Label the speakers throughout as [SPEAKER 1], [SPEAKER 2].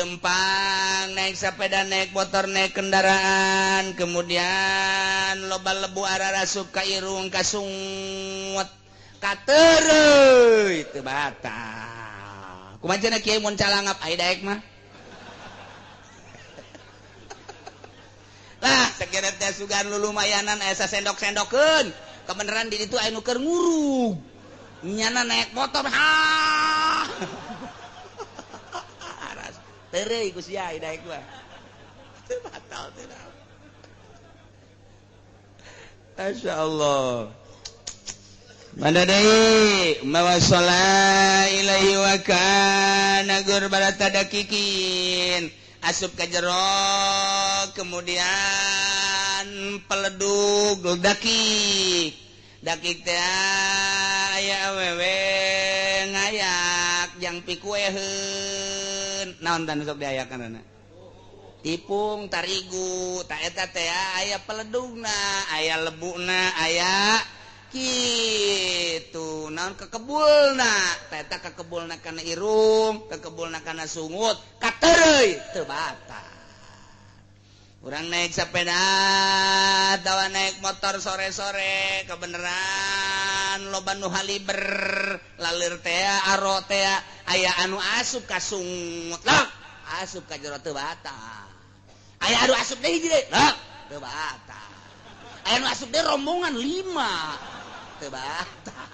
[SPEAKER 1] Lempang naik sepeda, naik motor, naik kendaraan, kemudian loba lebu ararasup ka irung ka sungut katereuy teu batal. Kumaha cenah kiai mun calangap ai daek mah? Lah sakira teh sugan lulumayanan aya sasendok-sendokeun. Kebeneran di ditu aya nu keur ngurug. Nyana naik motor ha. Tereuy ku sia daek mah. Teu batal teu naon. Masya Allah. Mana deui mawa sholat ilaihi wa kana gurbalata dakikin. Asup ka jero kemudian peledug dakik. Dakik teh aya awewe ngayak jang pikueheun. Naon tan sok diayakanana? Tipung tarigu ta eta teh aya peledugna, aya lebuna, aya kitu. Naon kekebulna? Ta eta kekebulna kana irung, kekebulna kana sungut, katereuy teu batal. Urang naik sepeda atawa naik motor sore-sore kebeneran loba nu haliber lalir teh aro teh aya anu asup ka sungut lak asup ka jero teu batal. Aya anu asup deui hiji deui lak teu batal. Aya anu asup deui rombongan 5 teu batal.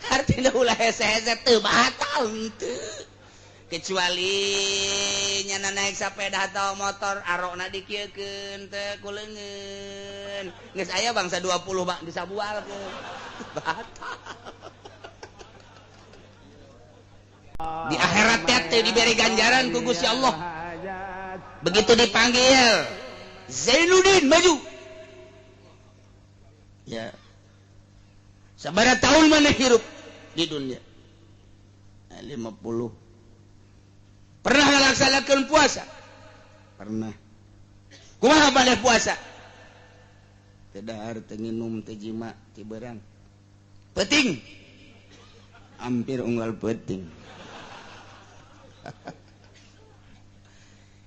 [SPEAKER 1] Artina ulah hese-hese teu batal henteu. Kecuali nyana naik sepeda atau motor arokna dikieukeun teu ku leungeun. Geus aya bangsa 20 bang disabualkeun. Batal. Di akhirat teh diberi ganjaran ku Gusti Allah. Begitu dipanggil Zainuddin maju. Ya. Sabaraha tahun maneh hirup di dunia? 50. Pernah ngalaksanakeun puasa? Pernah. Kumaha maneh puasa? Teu dahar, teu nginum, teu jima, teu berang. Peuting. Hampir unggal peuting.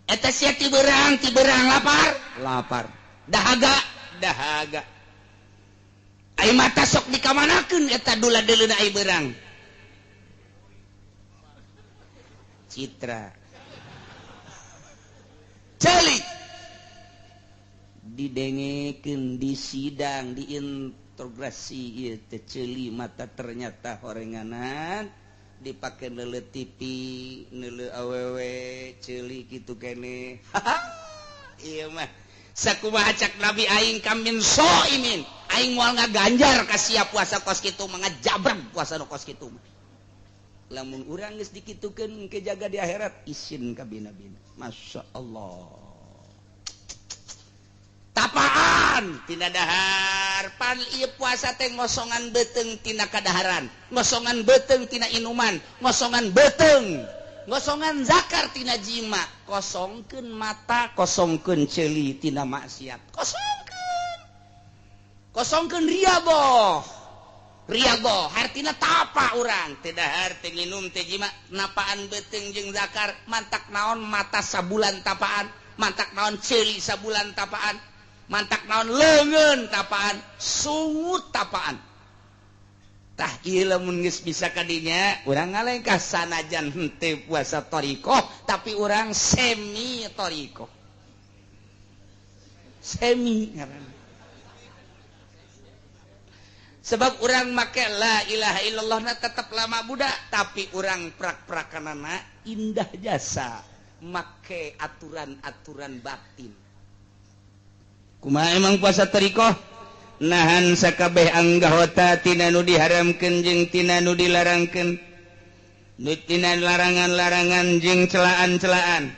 [SPEAKER 1] Eta sia ti berang lapar, lapar. Dahaga, dahaga. Ai mata sok dikamanakeun eta dula deuleuna ai berang. Citra celik didengekeun di sidang diinterogasi ieu teh ceuli mata ternyata horenganan dipake neuleu TV neuleu awewe ceuli kitu keneh. Ieu mah sakumaha cak Nabi aing kamin soimin aing moal ngaganjar ka sia puasa kos kitu mah ngajabreg puasa nu kos kitu mah. Lamun urang geus dikitukeun ke jaga di akhirat isin ka bina-bina. Masya Allah. Tapaan tina dahar pan ieu puasa teh ngosongan beuteung tina kadaharan, ngosongan beuteung tina inuman, ngosongan beuteung, ngosongan zakar tina jima, kosongkeun mata, kosongkeun ceuli tina maksiat, kosongkeun. Kosongkeun riaboh. Riaboh hartina tapa urang teu dahar teu nginum teu jima napaan beuteung jeung zakar mantak naon mata sabulan tapaan, mantak naon ceuli sabulan tapaan, mantak naon leungeun tapaan, sungut tapaan. Tah ieu lamun geus bisa kadinya urang ngalengkah sanajan henteu puasa thariqah tapi urang semi thariqah. Semi ngaranna. Sebab urang make la ilaha illallah na tetap lama budak tapi urang prak-prakanana indah jasa make aturan-aturan batin. Kumaha emang puasa thariqah? Nahan sakabeh anggahota tina nu diharamkeun jeung tina nu dilarangkeun. Nu tina larangan-larangan jeung celaan-celaan.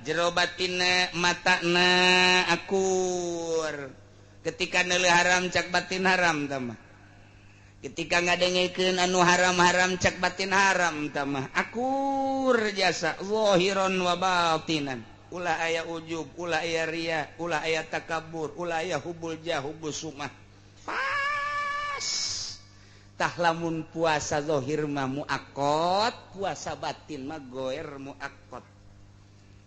[SPEAKER 1] Jero batinna matana akur. Ketika neuleuh haram cak batin haram tah mah. Ketika ngadengekeun anu haram-haram cak batin haram tamah akur jasa zahiran wa batinan. Ulah aya ujub, ulah aya riya, ulah aya takabur, ulah aya hubul jah hubul sumah. Pas. Tah lamun puasa zahir mah muaqqat, puasa batin mah goer muaqqat.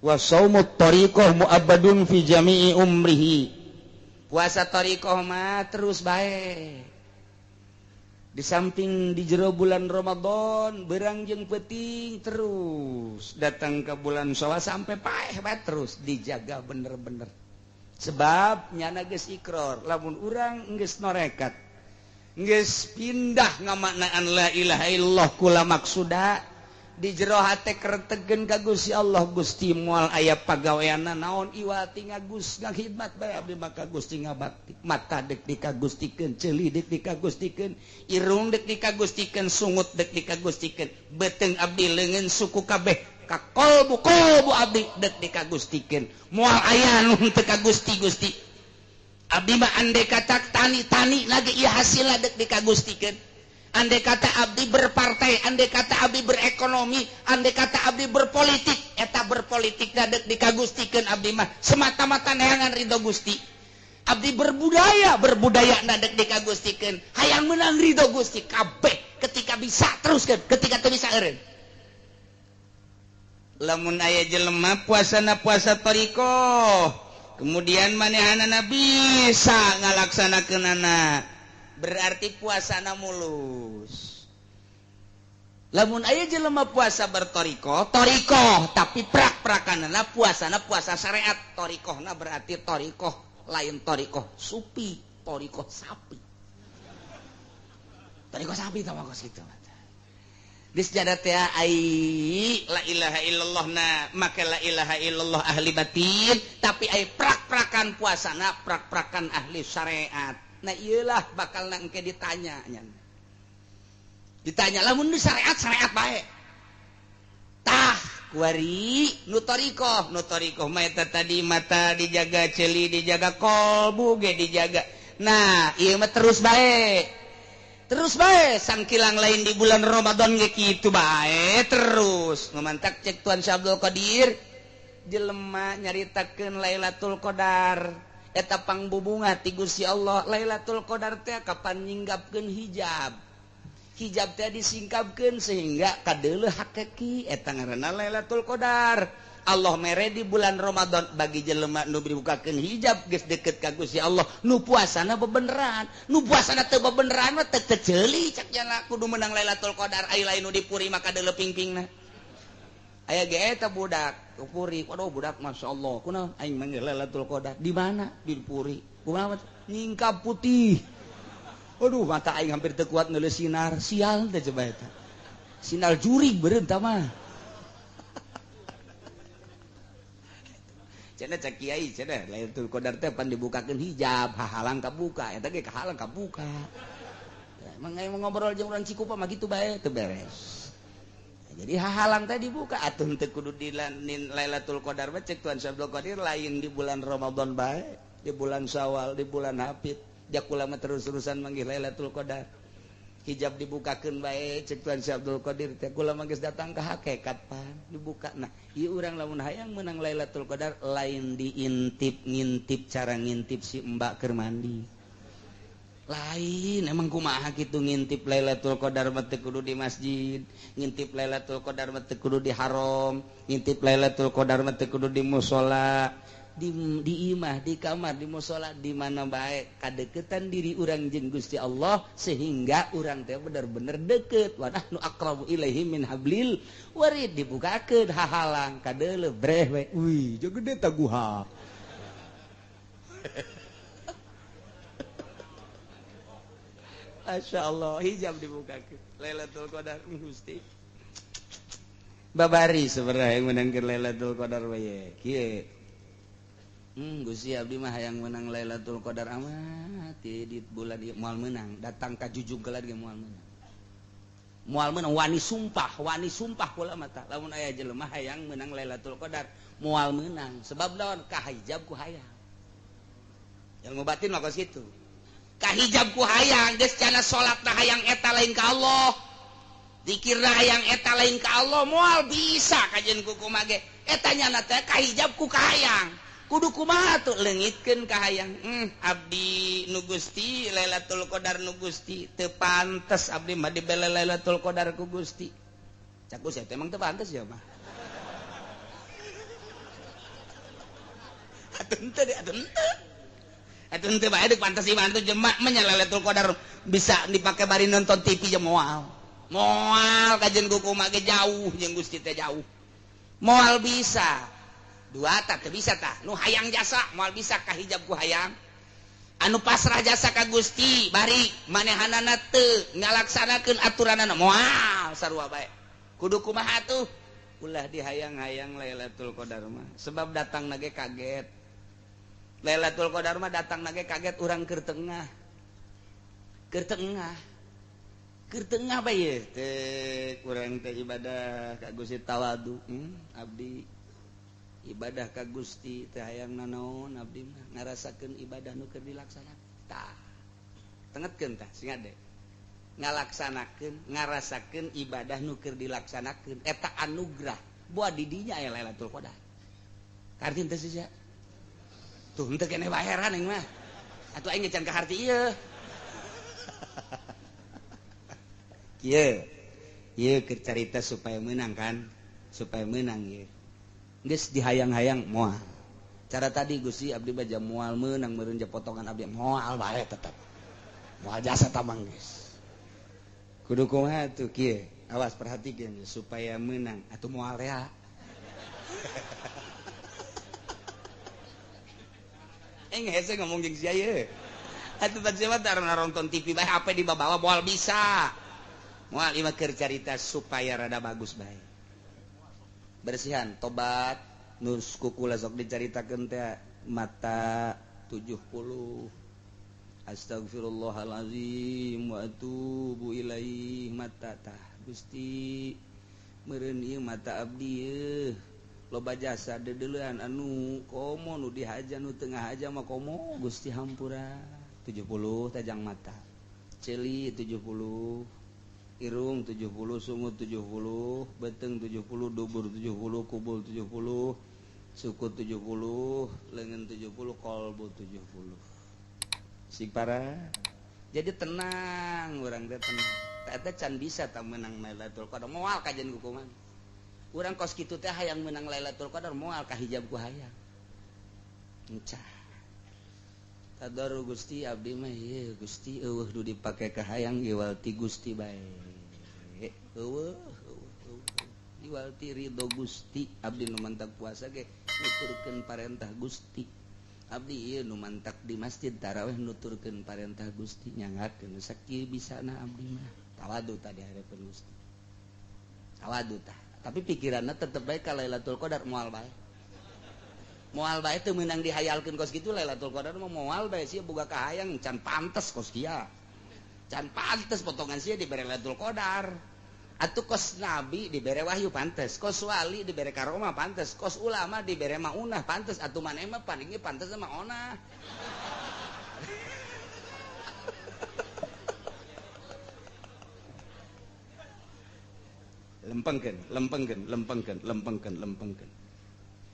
[SPEAKER 1] Wa shaumut tariqah muabbadun fi jami'i umrihi. Puasa tariqah mah terus bae. Di samping di jero bulan Ramadan berang jeung peuting terus datang ke bulan Syawal sampai paeh bae terus dijaga bener-bener. Sebab nyana geus ikrar lamun urang geus norekat geus pindah ngamaknaan la ilaha illallah kula maksuda di jero hate kertegen ka Gusti Allah. Gusti moal aya pagaweanna naon iwati ngagus ngakhidmat bae abdi maka Gusti ngabakti. Mata dek dikagustikeun, ceuli dek dikagustikeun, irung dek dikagustikeun, sungut dek dikagustikeun, beuteung abdi leungeun suku kabeh ka kolbu kolbu abdi dek dikagustikeun. Moal aya nu teu ka Gusti Gusti. Abdi mah andai kata tani-tani lagi ieu hasilna dek dikagustikeun. Andai kata abdi berpartai, andai kata abdi berekonomi, andai kata abdi berpolitik, eta berpolitik dek dikagustikeun abdi mah semata-mata neangan ridho Gusti. Abdi berbudaya, berbudaya dek dikagustikeun, hayang menang ridho Gusti kabeh ketika bisa teruskeun, ketika teu bisa eureun. Lamun aya jelema puasana puasa thariqah, kemudian manehanana bisa ngalaksanakeunana, berarti puasana mulus. Lamun aya jelema puasa bertorikoh, torikoh tapi prak-prakanana puasana puasa syariat. Torikohna berarti torikoh lain torikoh supi, torikoh sapi. Torikoh sapi tah mah kos kitu. Di sejadah teh ai la ilaha illallah na make la ilaha illallah ahli batin, tapi ai prak-prakan puasana prak-prakan ahli syariat. Nah iyalah bakal nangke ditanya nya. Ditanya lamun di syariat syariat bae. Tah kuari nu thariqah, nu thariqah mah eta tadi mata dijaga, ceuli dijaga, kolbu ge dijaga. Nah, ieu mah terus bae. Terus bae sangkilang lain di bulan Ramadan ge kitu bae terus. Memantak cek Tuan Syekh Abdul Qadir jelema nyaritakeun Lailatul Qadar. Eta pangbubunga ti Gusti Allah. Lailatul Qadar teh kapan nyinggapkeun hijab. Hijab teh disingkapkeun sehingga kadeuleuh hakiki eta ngaranna Lailatul Qadar. Allah mere di bulan Ramadan bagi jelema nu dibukakeun hijab geus deket ka Gusti Allah, nu puasana bebeneran, nu puasana teu bebeneran mah teu ceuli cak jana kudu menang Lailatul Qadar. Ai lain nu dipuri maka kadeuleuh pingpingna. Aya ge eta budak puri, waduh budak masyaallah, kunaon aing manggil Lailatul Qadar di mana? Di puri. Kumaha nyingkap putih. Aduh mata aing hampir teu kuat neuleus sinar, sial teh coba eta. Sinar jurig beureum tah mah. Cenah cak kiai cenah Lailatul Qadar teh pan dibukakeun hijab, hahalang kabuka, eta ge kahalang kabuka. Emang aing ngobrol jeung urang Cikupa mah kitu bae teu beres. Jadi hahalang teh dibuka atuh teu kudu di Lailatul Qadar mah cek Tuan Syekh Abdul Qadir lain di bulan Ramadan bae, di bulan Syawal, di bulan Hafid, dia kula mah terus-terusan manggih Lailatul Qadar. Hijab dibukakeun bae cek Tuan Syekh Abdul Qadir teh kula mah geus datang ka hakikat pan dibuka. Nah, ieu urang lamun hayang meunang Lailatul Qadar lain diintip ngintip cara ngintip si mbak keur mandi. Lain emang kumaha kitu ngintip Lailatul Qadar mah teu kudu di masjid, ngintip Lailatul Qadar mah teu kudu di haram, ngintip Lailatul Qadar mah teu kudu di musala, di imah, di kamar, di musala, di mana bae kadeketan diri urang jeung Gusti Allah sehingga urang teh bener-bener deket. Wa nahnu aqrabu ilaihi min hablil warid dibukakeun hahalang kadeuleuh breh we. Wih, jeung gede taguha. Masya Allah, hijab dibukakeun Lailatul Qadar Gusti. Babari sebenarnya yang menangkeun Lailatul Qadar bae. Kieu. Gusti abdi mah hayang menang Lailatul Qadar amat di bulan ieu moal meunang, datang ka jujug geulad ge moal meunang. Moal meunang wani sumpah kula mah tah. Lamun aya jelema hayang meunang Lailatul Qadar moal meunang sebab naon ka hijab ku hayang. Ilmu batin mah kos kitu. Kahijab ku hayang geus cana salatna hayang eta lain ka Allah, zikirna hayang eta lain ka Allah, moal bisa kajeun ku kumaha ge eta nyana teh kahijab ku kahayang. Kudu kumaha tuh leungitkeun ka hayang. Abdi nu Gusti Lailatul Qadar nu Gusti teu pantes abdi mah dibere Lailatul Qadar ku Gusti. Cak Gusti emang teu pantes ya mah. Atuh henteu deh, atuh henteu. Atuh henteu bae deuk pantes ieu mah atuh jemak mah nya Lailatul Qadar bisa dipake bari nonton TV je moal. Moal kajen kuku mah ge jauh jeung Gusti teh jauh. Moal bisa. Dua tak teu bisa tah. Nu hayang jasa moal bisa kahijab ku hayang. Anu pasrah jasa ka Gusti bari manehanana teu ngalaksanakeun aturanana moal sarua bae. Kudu kumaha tuh? Ulah dihayang-hayang Lailatul Qadar mah. Sebab datang nage kaget. Lailatul Qadar mah datang nage kaget urang keur tengah. Keur tengah. Keur tengah bae ye teh urang teh ibadah ka Gusti tawadu. Abdi ibadah ka Gusti teh hayang nanaon abdi mah ngarasakeun ibadah nu keur dilaksanakeun. Tah. Tengetkeun tah sing ade. Ngalaksanakeun, ngarasakeun ibadah nu keur dilaksanakeun eta anugerah. Boa di dinya aya Lailatul Qadar. Karti teh sia. Tuh henteu keneh bae heran aing mah. Atuh aing can kaharti ieu. Kieu. Ieu keur carita supaya meunang kan? Supaya meunang ieu. Geus dihayang-hayang moal. Cara tadi Gusti abdi baja moal meunang meureun je potongan abdi moal bae tetep. Moal jasa tamang geus. Kudu kumaha tuh kieu? Awas perhatikeun supaya meunang atuh moal rea. Aing hese ngomong jeung sia ieu. Atuh pan sia mah tara nonton TV bae HP dibawa moal bisa. Moal ieu mah keur carita supaya rada bagus bae. Bersihan tobat nus kukula sok dicaritakeun teh mata 70 astagfirullahalazim wa atubu ilaih mata tah Gusti meureun ieu mata abdi yeuh loba jasa deudeuleun anu komo nu dihaja nu teu ngahaja mah komo Gusti hampura 70 tajang mata ceuli 70 irung 70, sungut 70, beteng 70, dubur 70, kubul 70, suku 70, lengan 70, kolbu 70. Sing parah. Jadi tenang urang teh tenang. Eta can bisa tah meunang Lailatul Qadar moal kajian hukuman. Urang kos kitu teh hayang meunang Lailatul Qadar moal kahijab ku hayang. Encah. Tadaru Gusti abdi mah ieu Gusti eueuh nu dipake ka hayang iwal ti Gusti bae. Eueuh iwal ti ridho Gusti abdi nu mantak puasa ge nuturkeun parentah Gusti. Abdi ieu nu mantak di masjid tarawih nuturkeun parentah Gusti nyangakeun sakieu bisana abdi mah. Tawadu tadi hareupeun Gusti. Tawadu tah. Tapi pikiranna tetep bae ka Lailatul Qadar moal bae. Moal bae teu meunang dihayalkeun kos kitu Lailatul Qadar mah moal bae sia boga kahayang can pantes kos kieu. Can pantes potongan sia dibere Lailatul Qadar. Atuh kos nabi dibere wahyu pantes, kos wali dibere karomah pantes, kos ulama dibere maunah pantes, atuh maneh mah palingnya pantes sama onah. Lempengkeun, lempengkeun, lempengkeun, lempengkeun, lempengkeun.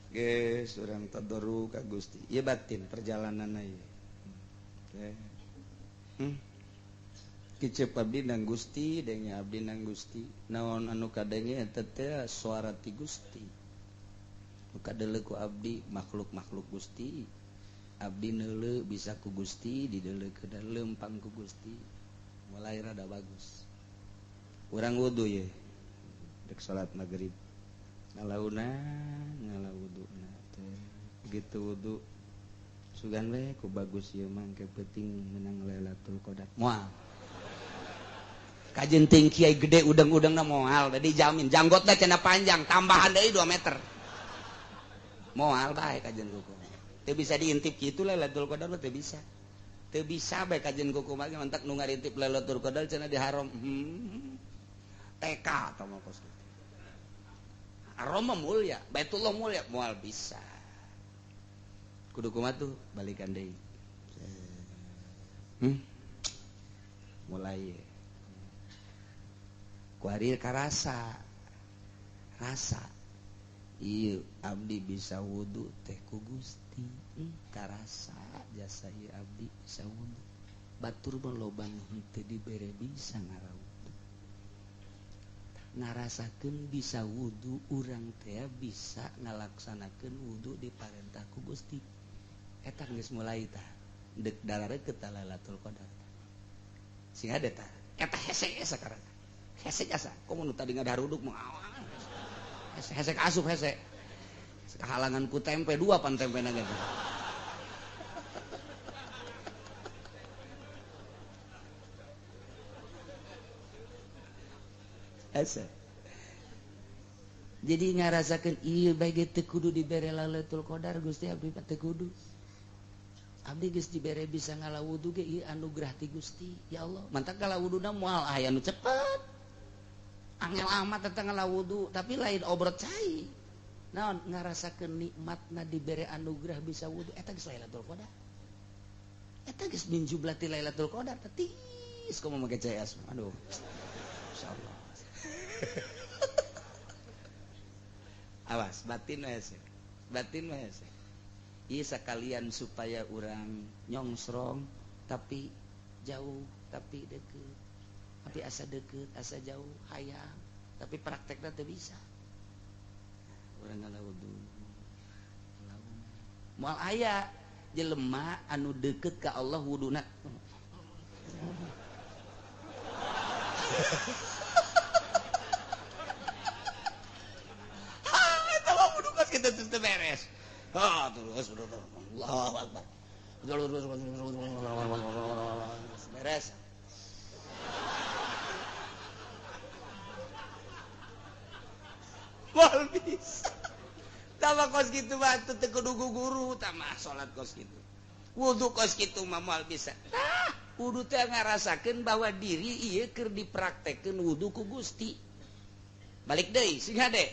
[SPEAKER 1] Geus urang tadaru ka Gusti. Ieu batin perjalananna ieu. Kicep abdi nang Gusti, denge abdi nang Gusti. Naon anu kadenge eta teh suara ti Gusti. Nu kadeuleu ku abdi makhluk-makhluk Gusti. Abdi neuleu bisa ku Gusti, dideuleu ke lempang ku Gusti. Mulai rada bagus. Urang wudu ye. Dek salat magrib. Ngalauna, ngalawuduna teh. Begitu wudu sugan we ku bagus ieu mah engke peuting menang Lailatul Qadar. Moal. Kajen ting kiai gede udang-udangna moal, dijamin janggotna cenah panjang, tambahan deui 2 meter. Moal bae kajen kuku. Teu bisa diintip kitu Lailatul Qadar teu bisa. Teu bisa bae kajen kuku mah mantak nu ngarintip Lailatul Qadar cenah diharam. TK atau mah kos kitu. Aroma mulia, Baitullah mulia, moal bisa. Kudu kumaha tuh balikan deui. Mulai kuari karasa rasa Ieu abdi bisa wudu teh ku Gusti. Karasa jasa ieu abdi bisa wudu. Batur mah loba nu henteu dibere bisa ngarawudu. Ngarasakeun bisa wudu urang teh bisa ngalaksanakeun wudu diparentah ku Gusti. Eta geus mulai tah deuk darareukeuh ta Lailatul Qadar. Sing hade tah eta hese sakarang. Hese jasa komo nu tadi ngadaruduk mah hese hese asup hese. Kahalangan ku tempe dua pan tempena ge. Hese. Jadi ngarasakeun ieu bae ge teu kudu dibere Lailatul Qadar Gusti abdi mah teu kudu. Abdi geus dibere bisa ngalawudu ge ieu anugerah ti Gusti. Ya Allah, mantak ngalawuduna moal aya nu cepet. Angel amat tentang ngalawudu, tapi lain obrot cai. Naon ngarasakeun nikmatna dibere anugerah bisa wudu eta geus Lailatul Qadar. Eta geus min jublati Lailatul Qadar tetis komo make cai asma. Aduh. Insyaallah. Awas batin we. Batin we. Ieu sakalian supaya urang nyongsrong tapi jauh tapi deket. Tapi asa deket, asa jauh, hayang, tapi praktekna teu bisa. Urang ngalawudu. Moal aya jelema anu deket ka Allah wuduna. Ha, eta mah wudu kos kitu teu beres. Ha, terus Allahu Akbar. Beres. Moal bisa. Tama kos kitu mah teu kudu guru, tama salat kos kitu. Wudu kos kitu mah moal bisa. Tah, wudu teh ngarasakeun bahwa diri ieu keur dipraktekkeun wudu ku Gusti. Balik deui sing hade.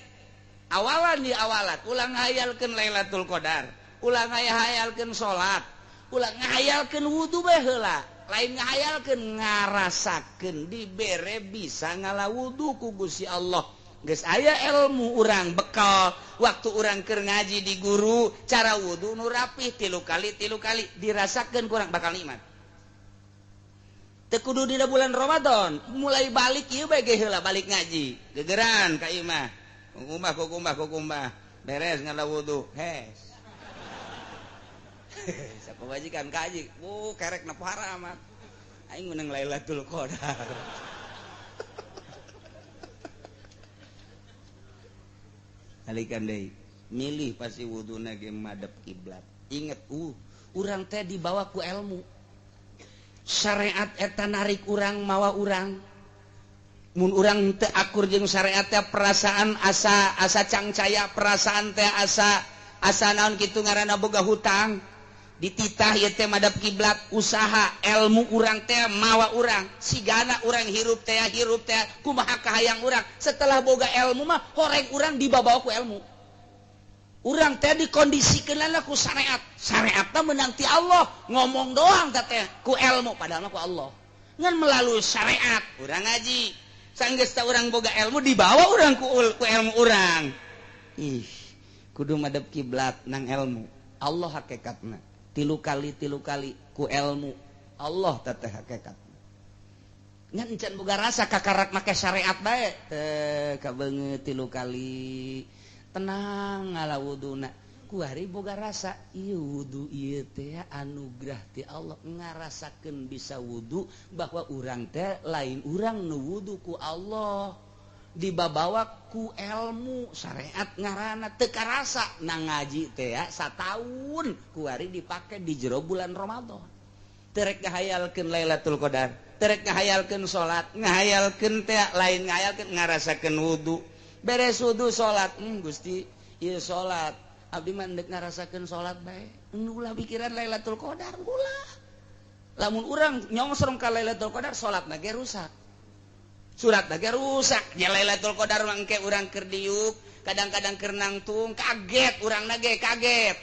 [SPEAKER 1] Awalan di awalan ulah ngahayalkeun Lailatul Qadar, ulah ngahayalkeun salat, ulah ngahayalkeun wudu bae heula. Lain ngahayalkeun ngarasakeun dibere bisa ngalawudu ku Gusti Allah. Geus aya ilmu urang bekal waktu urang keur ngaji di guru cara wudu nu rapih tilu kali dirasakeun kurang bakal nikmat. Teu kudu dina bulan Ramadan, mulai balik ieu bae ge heula balik ngaji. Gegeran ka imah. Kukumbah beres ngalawudu. Hes. Sapabajikan kaji, bu kerek na parah amat. Aing menang Lailatul Qadar. Balikan deui, milih pasti wuduna ge madep kiblat. Inget urang teh dibawa ku ilmu. Syariat eta narik urang mawa urang. Mun urang teu akur jeung syariat teh perasaan asa asa cangcaya, perasaan teh asa asa naon kitu ngaranna boga hutang. Dititah ieu teh madep kiblat, usaha ilmu urang teh mawa urang, sigana urang hirup teh kumaha kahayang urang. Setelah boga ilmu mah horeng urang dibawa ku ilmu. Urang teh dikondisikeunana ku syariat. Syariatna meunang ti Allah, ngomong doang teh ku ilmu padahal mah ku Allah. Ngan melalui syariat urang ngaji. Sanggeus teh urang boga ilmu dibawa urang ku ilmu urang. Ih, kudu madep kiblat nang ilmu. Allah hakikatna. Tilu kali ku ilmu Allah teteh hakikat. Ngan encan boga rasa kakarak make syariat bae teh kabeungeut tilu kali tenang ngalawuduna kuari boga rasa ieu wudu ieu teh anugerah ti Allah ngarasakeun bisa wudu bahwa urang teh lain urang nu wudu ku Allah dibabawa ku ilmu syariat ngaranna teu karasa na ngaji teh sataun kuari dipake di jero bulan Ramadan. Terek ngahayalkeun Lailatul Qadar, terek ngahayalkeun salat, ngahayalkeun teh lain ngahayalkeun ngarasakeun wudu. Beres wudu salat, Gusti ieu salat abdi mah endek ngarasakeun salat bae. Ulah pikiran Lailatul Qadar ulah. Lamun urang nyongsrong ka Lailatul Qadar salatna ge rusak. Surat ge rusak ya Lailatul Qadar mangke urang keur diuk kadang-kadang keur nangtung kaget urangna ge kaget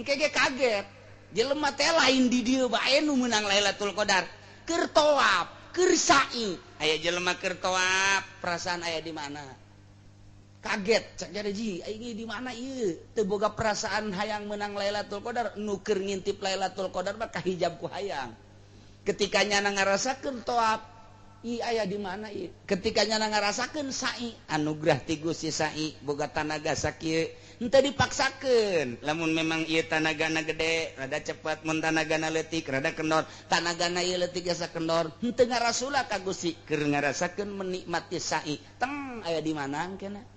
[SPEAKER 1] engke ge kaget jelema teh lain di dieu bae nu meunang Lailatul Qadar keur tawaf keur sa'i aya jelema keur tawaf perasaan aya di mana? Ka Kaget cek jadi ji aing di mana ieu teu boga perasaan hayang menang Lailatul Qadar, nu keur ngintip Lailatul Qadar mah kahijab ku hayang. Ketika nyana ngarasakeun toab i aya di mana ieu? Ketika nyana ngarasakeun sa'i, anugerah ti Gusti sa'i boga tanaga sakieu, henteu dipaksakeun. Lamun memang ieu tanagana gede rada cepat, mun tanagana leutik rada kendor, tanagana ieu leutik jasa kendor, henteu ngarasula ka Gusti keur ngarasakeun menikmati sa'i. Teng aya di mana engkena?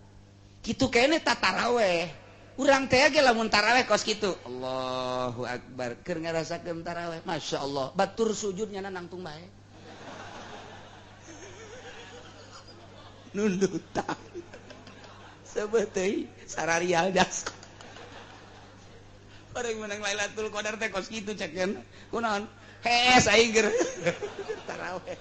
[SPEAKER 1] Kitu keneh ta taraweh. Urang teh ge lamun taraweh kos kitu. Allahu akbar keur ngarasakeun taraweh, masyaallah. Batur sujud nyana nangtung bae. Nundutan. Sebeteuy sararial das. Orang menang Lailatul Qadar teh kos kitu cek yen. Kunaon? Hees aing keur taraweh.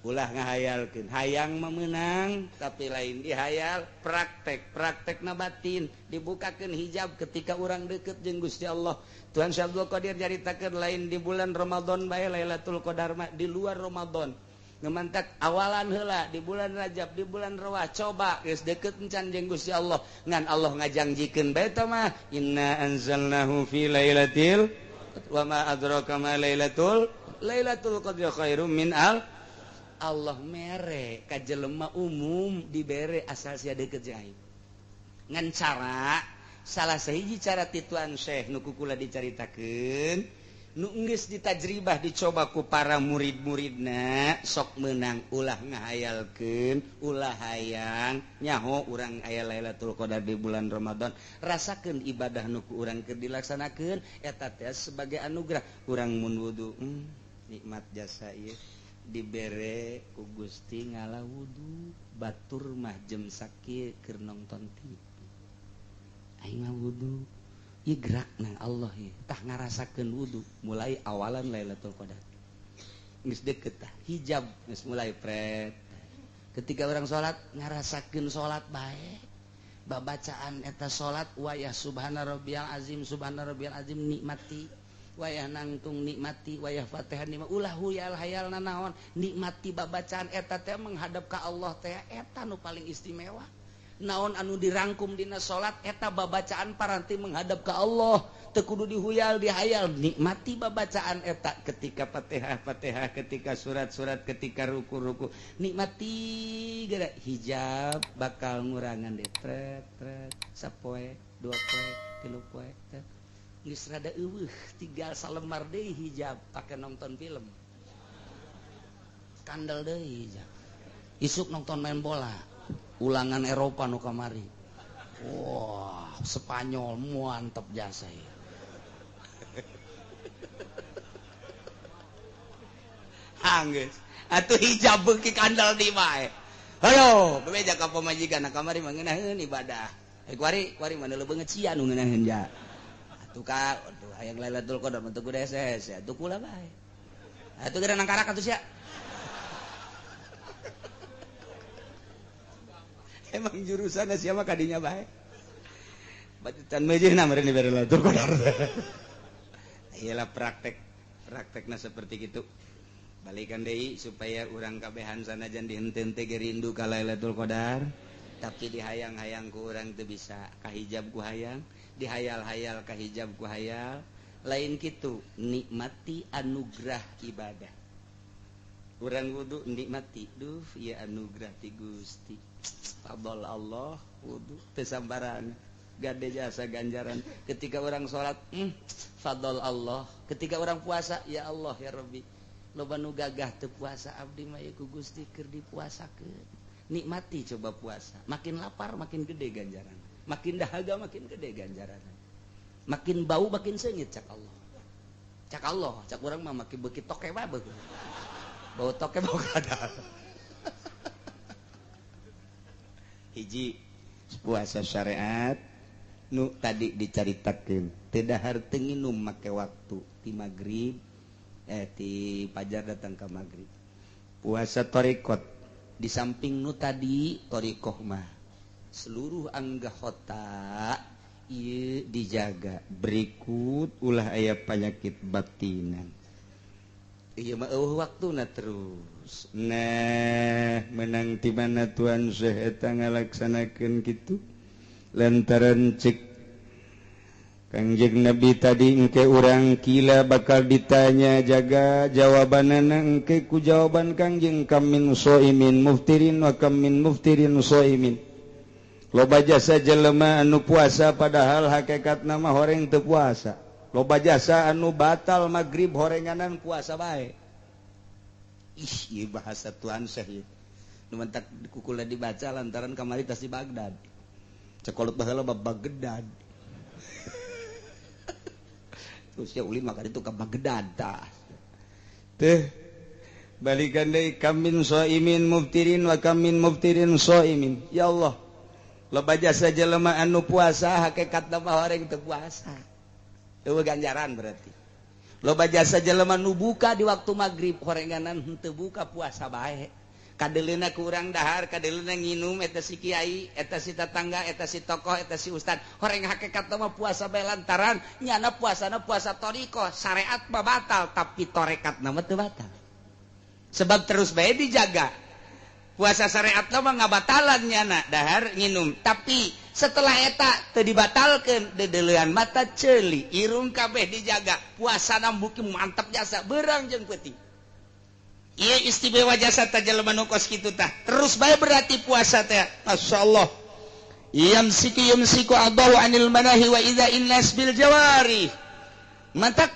[SPEAKER 1] Ulah ngahayalkeun, hayang memenang tapi lain dihayal, praktek, praktekna batin, dibukakeun hijab ketika urang deket jeung Gusti Allah. Tuhan Syekh Abdul Qadir nyaritakeun lain di bulan Ramadan bae Lailatul Qadar mah di luar Ramadan. Ngemantak awalan heula di bulan Rajab, di bulan Rawah, coba geus deket encan jeung Gusti Allah. Ngan Allah ngajangjikeun bae tah mah inna anzalnahu fi lailatul wa ma adraka ma lailatul lailatul qadri khairum min al. Allah mere ka jelema umum dibere asal sia deket jeung aing. Ngan cara salah sahiji cara tituan Syekh nu kukula dicaritakeun nu geus ditajribah dicoba ku para murid-muridna sok meunang ulah ngahayalkeun ulah hayang nyaho urang aya Lailatul Qadar di bulan Ramadan, rasakeun ibadah nu ku urang keur dilaksanakeun eta teh sebagai anugerah urang mun wudu nikmat jasa ieu dibere ku Gusti ngala wudu batur mah jem sakieu keur nonton TV aing mah wudu ieu gerak nang Allah ieu tah ngarasakeun wudu mulai awalan Lailatul Qadar geus deket tah hijab geus mulai pret. Ketika orang salat ngarasakeun salat bae babacaan eta salat wayah subhana rabbiyal azim subhana rabbiyal azim nikmati, wayah nangtung nikmati, wayah Fatihah nikmati, ulah huyal hayal nanaon nikmati babacaan eta teh menghadap ka Allah teh eta nu paling istimewa. Naon anu dirangkum dina salat eta babacaan paranti menghadap ka Allah teu kudu dihuyal dihayal, nikmati babacaan eta ketika Fatihah Fatihah, ketika surat-surat, ketika ruku-ruku nikmati geura hijab bakal ngurangan deh tret tret sapoe dua poe tilu poe teh geus rada eueuh tinggal salembar deui hijab pake nonton film kandel deui hijab isuk nonton main bola ulangan Eropa nu kamari wah Spanyol mantep jasa ya. Anggeus atuh hijab beuki kandel di bae hayo bebeja ka pamajikan kamari mah ngeunaheun ibadah kuari kuari mah leungeut sia nu ngeunaheun ja atuh ka aduh hayang Lailatul Qadar mah teu kudu hese atuh kula bae atuh geura nang karak atuh sia. Emang jurusanna sia mah kadinya bae bacutan meujeuhna meureun dibere Lailatul Qadar. Iyalah praktek praktekna seperti gitu. Balikan deui supaya urang kabehan sanajan dihenteu ge rindu ka Lailatul Qadar tapi dihayang-hayang ku urang teu bisa kahijab ku hayang, dihayal-hayal kahijab ku hayal, lain kitu nikmati anugerah ibadah. Urang wudu nikmati, duh ieu anugerah ti Gusti. Fadl Allah wudu teu sambaran gade jasa ganjaran. Ketika orang salat, fadl Allah. Ketika orang puasa, ya Allah ya Rabbi. Loba nu gagah teu puasa abdi mah ieu ku Gusti keur dipuasakeun. Nikmati coba puasa, makin lapar makin gede ganjaran, makin dahaga makin gede ganjaran, makin bau makin seungit cak Allah. Cak Allah, cak urang mah makin beuki toke bae beuki. Bau toke bau kadal. Hiji puasa syariat nu tadi dicaritakeun teu dahar teu nginum make waktu ti magrib ti fajar datang ka magrib. Puasa thariqat di samping nu tadi thariqah mah seluruh anggota ieu dijaga berikut ulah aya penyakit batinan. Ieu mah eueuh waktuna terus. Nah, menang ti mana Tuan Syekh eta ngalaksanakeun kitu? Lantaran cek Kangjeng Nabi tadi engke urang kila bakal ditanya, jaga jawabanana engke ku jawaban Kangjeng, kam min shaimin muftirin wa kam min muftirin shaimin. Loba jasa jelema anu puasa padahal hakikatna mah horeng teu puasa. Loba jasa anu batal magrib horenganan puasa bae. Ih, ieu bahasa Tuan Syekh ieu. Nu mentak kukula dibaca lantaran kamari tas di Baghdad. Cekolot baheula bab Baghdad. Terus ya ulin maka itu ke Baghdad tah. Teh balikan deui, kam min shaimin muftirin wa kam min muftirin shaimin. Ya Allah, loba jasa jelema anu puasa hakikatna mah horeng teu puasa. Eueuh ganjaran berarti. Loba jasa jelema nu buka di waktu magrib horenganan henteu buka puasa bae. Kadeleuna ku urang dahar, kadeleuna nginum eta si kiai, eta si tetangga, eta si tokoh, eta si ustad. Horeng hakikatna mah puasa bae lantaran nyana puasana puasa thoriqoh, syariat mah batal tapi torekatna mah teu batal. Sebab terus bae dijaga. Puasa syariat mah ngabatalan nyana dahar nginum, tapi setelah eta teu dibatalkeun, dedeulean mata ceuli, irung kabeh dijaga, puasana buki mantap jasa beurang jeung peuting. Ieu istimewa jasa ta jelema nu kos kitu tah. Terus bae berarti puasa teh. Masyaallah. Yamsiku yumsiku adaw anil manahi wa idza innas bil jawari. Mantak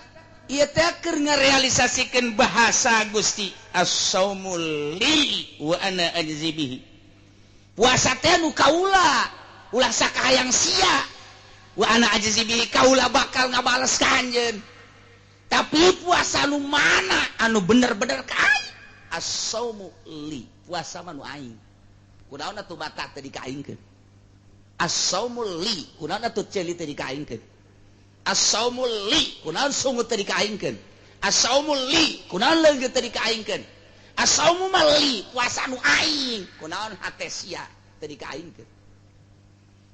[SPEAKER 1] ieu teh keur ngarealisasikeun bahasa Gusti, as-saumul li wa ana ajzi bihi. Puasa teh nu kaula, ulah sakahayang sia. Wa ana ajzi bihi, kaula bakal ngabales ka anjeun. Tapi puasa nu mana anu bener-bener ka aing? As-saumu li, puasa mah nu aing. Kunaon atuh mata teh dikaingkeun? As-saumu li, kunaon atuh ceuli teh dikaingkeun? As-saumu li, kunaon sungut teh dikaingkeun? As-saumu li, kunaon leungeut teh dikaingkeun? As-saumu mah li, puasa nu aing. Kunaon hate sia teh dikaingkeun?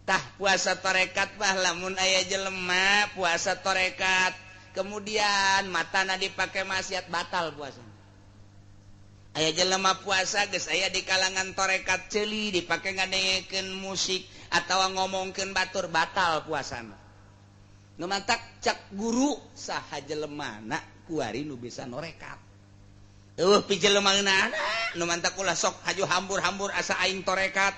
[SPEAKER 1] Tah puasa tarekat mah lamun aya jelema puasa tarekat kemudian matana dipake maksiat, batal puasana. Aya jelema puasa geus aya di kalangan tarekat, ceuli dipake ngadengekeun musik atawa ngomongkeun batur, batal puasana. Nu mantak cak guru saha jelemana kuari nu bisa norekat. Eueuh pijelema ngeunahna nu mantak ulah sok haju hambur-hambur asa aing torekat.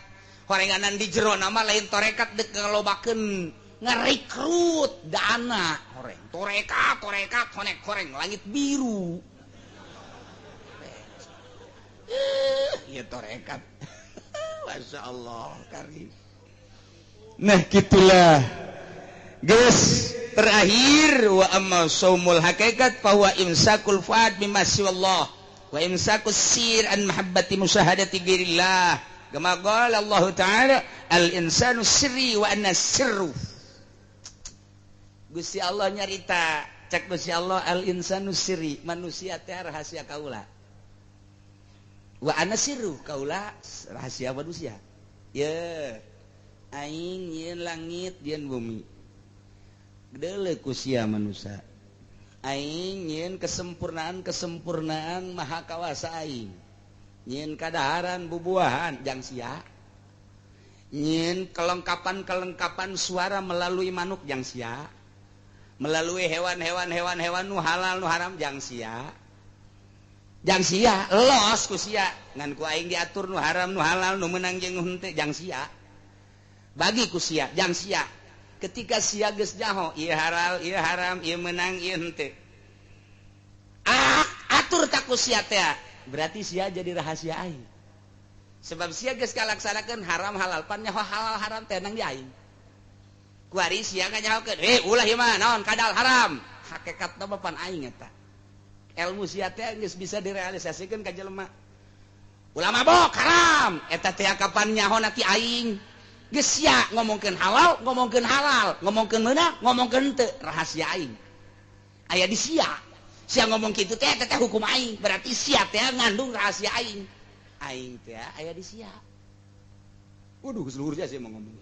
[SPEAKER 1] Horenganan di jero nama lain torekat deuk ngalobakeun ngarekrut dana horeng torekat torekat honek horeng langit biru. Ya torekat. Masya Allah karim. Nah gitulah guys. Terakhir wa amma saumul hakikat fa huwa imsakul fuad mimma siwallah wa imsakus sir an mahabbati musyahadati ghairillah. Kama qala Allah Ta'ala al insanu sirri wa anna sirru. Gusti Allah nyarita, cek Gusti Allah al insanu sirri, manusia teh rahasia kaula. Wa ana sirru, kaula rahasia manusia. Ye, aing yeun langit yeun bumi. Deuleu ku sia manusia. Aing yeun kesempurnaan-kesempurnaan maha kawasa aing. Nyin kadaharan bubuahan jang sia. Nyin kelengkapan-kelengkapan suara melalui manuk jang sia. Melalui hewan-hewan hewan-hewan nu halal nu haram jang sia. Jang sia los ku sia ngan ku aing diatur nu haram nu halal nu meunang jeung nu henteu jang sia. Bagi ku sia jang sia. Ketika sia geus nyaho ieu halal ieu haram ieu meunang ieu henteu. Ah, atur tak ku sia teh. Berarti sia jadi rahasia aing. Sebab sia geus kalaksanakeun haram halal pan nyaho halal haram teh nang di aing. Kuari sia nganyahokeun, "Eh, ulah ieu mah naon kadal haram." Hakikatna mah pan aing eta. Ilmu sia teh geus bisa direalisasikeun ka jelema. Ulah mabok haram, eta teh kapan nyaho ti aing. Geus sia ngomongkeun halal, ngomongkeun halal, ngomongkeun meunang, ngomongkeun henteu, rahasia aing. Aya di sia. Sia ngomong kitu teh eta teh hukum aing, berarti sia teh ngandung rahasia aing. Aing teh aya di sia. Waduh, geus luhur jasa emang ngomong.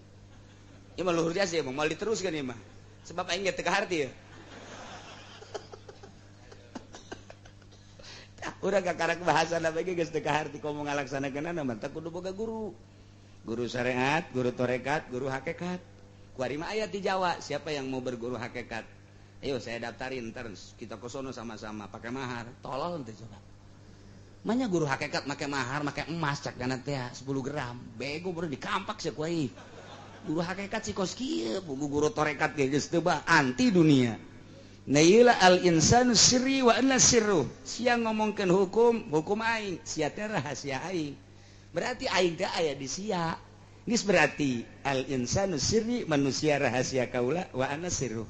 [SPEAKER 1] Ieu mah luhur jasa emang moal diteruskeun ieu mah. Sebab aing ge teu kaharti ya. Urang kakarak bahasa bagi geus teu kaharti komo ngalaksanakeunana mah teh kudu boga guru. Guru syariat, guru torekat, guru hakikat. Kuari mah aya di Jawa, siapa yang mau berguru hakikat? Ayo saya daftarin terus kita ke sono sama-sama pakai mahar. Tolol teh coba. Manya guru hakikat make mahar, make emas cak dana teh 10 gram. Bego baru dikampak sia kuai. Guru hakikat si kos kieu, guru torekat ge geus teu anti dunia. Nah ieu al insanu sirri wa anna sirru. Sia ngomongkeun hukum, hukum aing, sia teh rahasia aing. Berarti aing teh aya di sia. Geus berarti al insanu sirri, manusia rahasia kaula, wa anna sirru.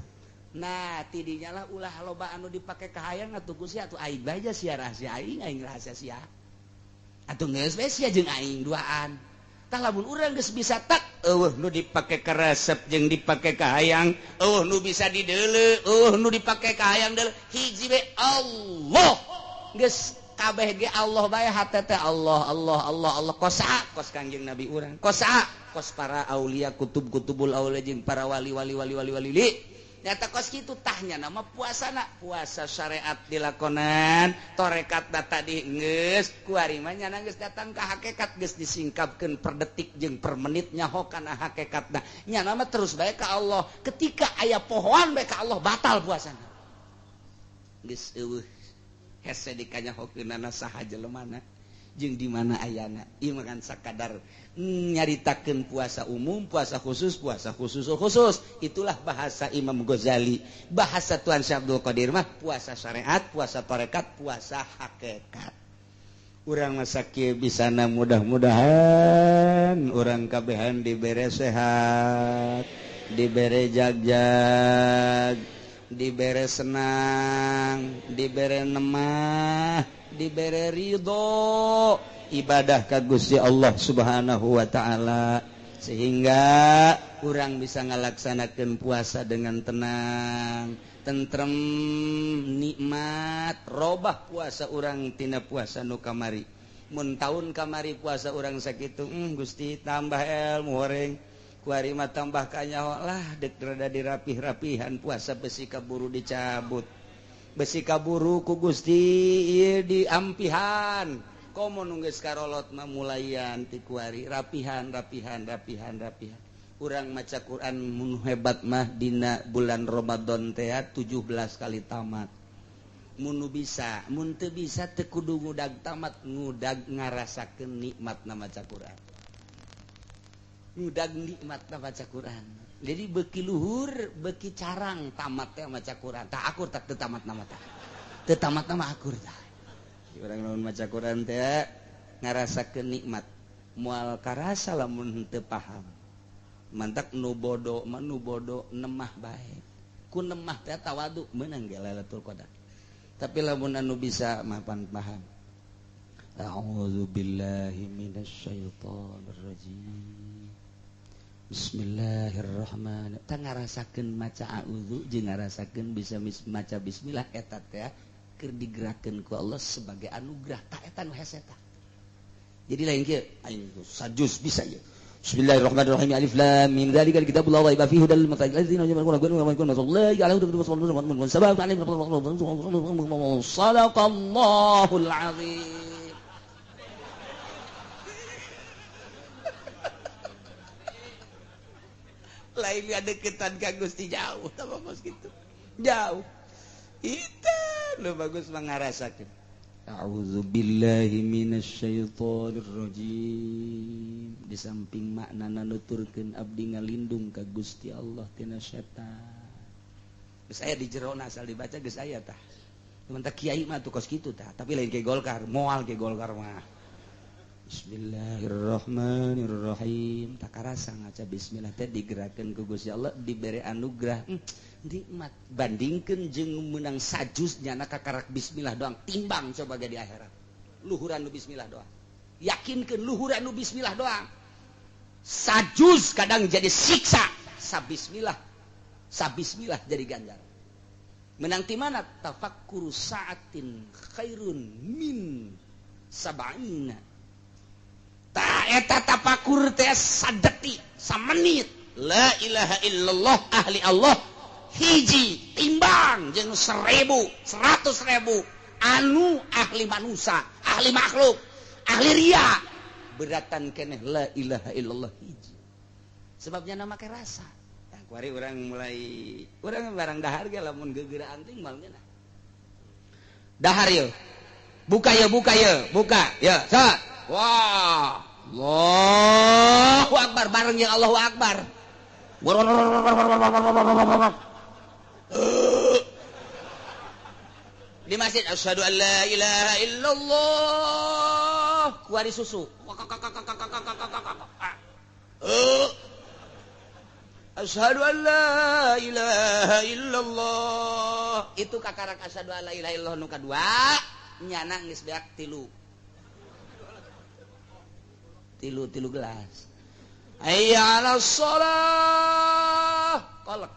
[SPEAKER 1] Nah, tidinya lah ulah loba anu dipake kahayang atuh ku sia atuh aing bae sia rahasia aing, aing rahasia sia. Atuh geus we sia jeung aing duaan. Tah lamun urang geus bisa tak eueuh nu dipake karesep jeung dipake kahayang, eueuh nu bisa dideuleu, eueuh nu dipake kahayang deuleu, hiji we Allah. Geus kabeh ge Allah bae hate teh Allah Allah Allah Allah kos kos Kangjeng Nabi urang, kos kos para aulia kutub-kutubul aulia jeung para wali wali wali wali wali. Nyata kos kitu tahnya nama puasana, puasa syariat dilakonan, torekat tadi geus kuari mah nyana geus datang ka hakikat geus disingkapkeun per detik jeung per menit nyaho kana hakikatna. Nyana mah terus bae ka Allah. Ketika aya pohoan bae ka Allah batal puasana. Geus eueuh hese dikanyahokeunana saha jelemana jeung di mana ayana. Ieu mah kan sakadar nyaritakeun puasa umum, puasa khusus, puasa khusus khusus. Itulah bahasa Imam Ghazali. Bahasa Tuan Syekh Abdul Qadir mah puasa syariat, puasa tarekat, puasa hakikat. Urang masa kieu bisana mudah-mudahan urang kabehan dibere sehat, dibere jagjag, dibere senang, dibere nemah, dibere ridho ibadah ka Gusti Allah Subhanahu wa taala, sehingga urang bisa ngalaksanakeun puasa dengan tenang, tentrem, nikmat. Robah puasa urang tina puasa nu kamari. Mun taun kamari puasa urang sakitu, Gusti tambah ilmu horeng, kuari mah tambah kanyaho lah, dek rada dirapih-rapihan puasa besi kaburu dicabut. Besi kaburu ku Gusti ieu diampihan. Komo nu geus karolot mah mulayan ti kuari rapihan rapihan rapihan rapihan. Urang maca Quran mun hebat mah dina bulan Ramadan teh 17 kali tamat. Mun nu bisa, mun teu bisa teu kudu ngudag tamat, ngudag ngarasakeun nikmatna maca Quran. Ngudag nikmatna maca Quran. Jadi beki luhur, beki carang tamat teh maca Quran. Tah akur tak teu tamat nama tah. Teu tamat nama akur tah. Urang lamun maca Quran teh ngarasakeun nikmat. Moal karasa lamun teu paham. Mantak nu bodo mah nu bodo nemah bae. Ku nemah teh tawadu meunang ge Lailatul Qadar. Tapi lamun anu bisa mah pan paham. A'udzu billahi minasyaitonir rajim. Bismillahirrahmanirrahim. Tah ngarasakeun maca a'udzu jeung ngarasakeun bisa maca bismillah eta teh keur digerakkeun ku Allah sebagai anugerah. Tah eta nu hese tah. Jadi lain kieu aing sajus bisa ieu. Bismillahirrahmanirrahim. Alif lam mim dzalikal kitabul la raiba fihi hudal lil muttaqin alladzina yu'minuna bil Shadaqallahul azim. Lain ngadeukeutan ka Gusti jauh tah bagus kitu. Jauh. Itu lu bagus mangarasakeun. A'udzubillahi minasyaitonir rajim. Di samping maknana nuturkeun abdi ngalindung ka Gusti Allah tina setan. Geus aya di jerona asal dibaca geus aya tah. Cuman tah kiai mah tuh kos kitu tah, tapi lain ke Golkar, moal ke Golkar mah. Bismillahirrahmanirrahim. Tak karasa ngaca bismillah teh digerakkeun ku Gusti Allah dibere anugerah. Nikmat bandingkeun jeung meunang sajus nyana kakarak bismillah doang timbang coba ge di akhirat. Luhuran nu bismillah doang. Yakinkeun luhuran nu bismillah doang. Sajus kadang jadi siksa, sabismillah. Sabismillah jadi ganjaran. Menang ti mana? Tafakkuru sa'atin khairun min sab'ina. Ta eta tafakur teh sadetik, samenit. La ilaha illallah ahli Allah hiji timbang jeung 1000, 100.000 Anu ahli manusia, ahli makhluk, ahli ria. Beratan keneh la ilaha illallah hiji. Sebabnya nama make rasa. Tah kuari urang mulai urang barang dahar ge lamun gegeraan teh moal ngeunah. Dahar ye. Buka ye, buka ye, buka. Ya, sa. Wah. Allahu akbar bareng yang Allahu akbar. Di masjid asyhadu an la ilaha illallah kuari susu. Asyhadu an la ilaha illallah. Itu kakarak asyhadu an la ilaha illallah nu kadua nyana geus beak tilu. Tilu gelas. Hayya 'alas shalah. Kolek.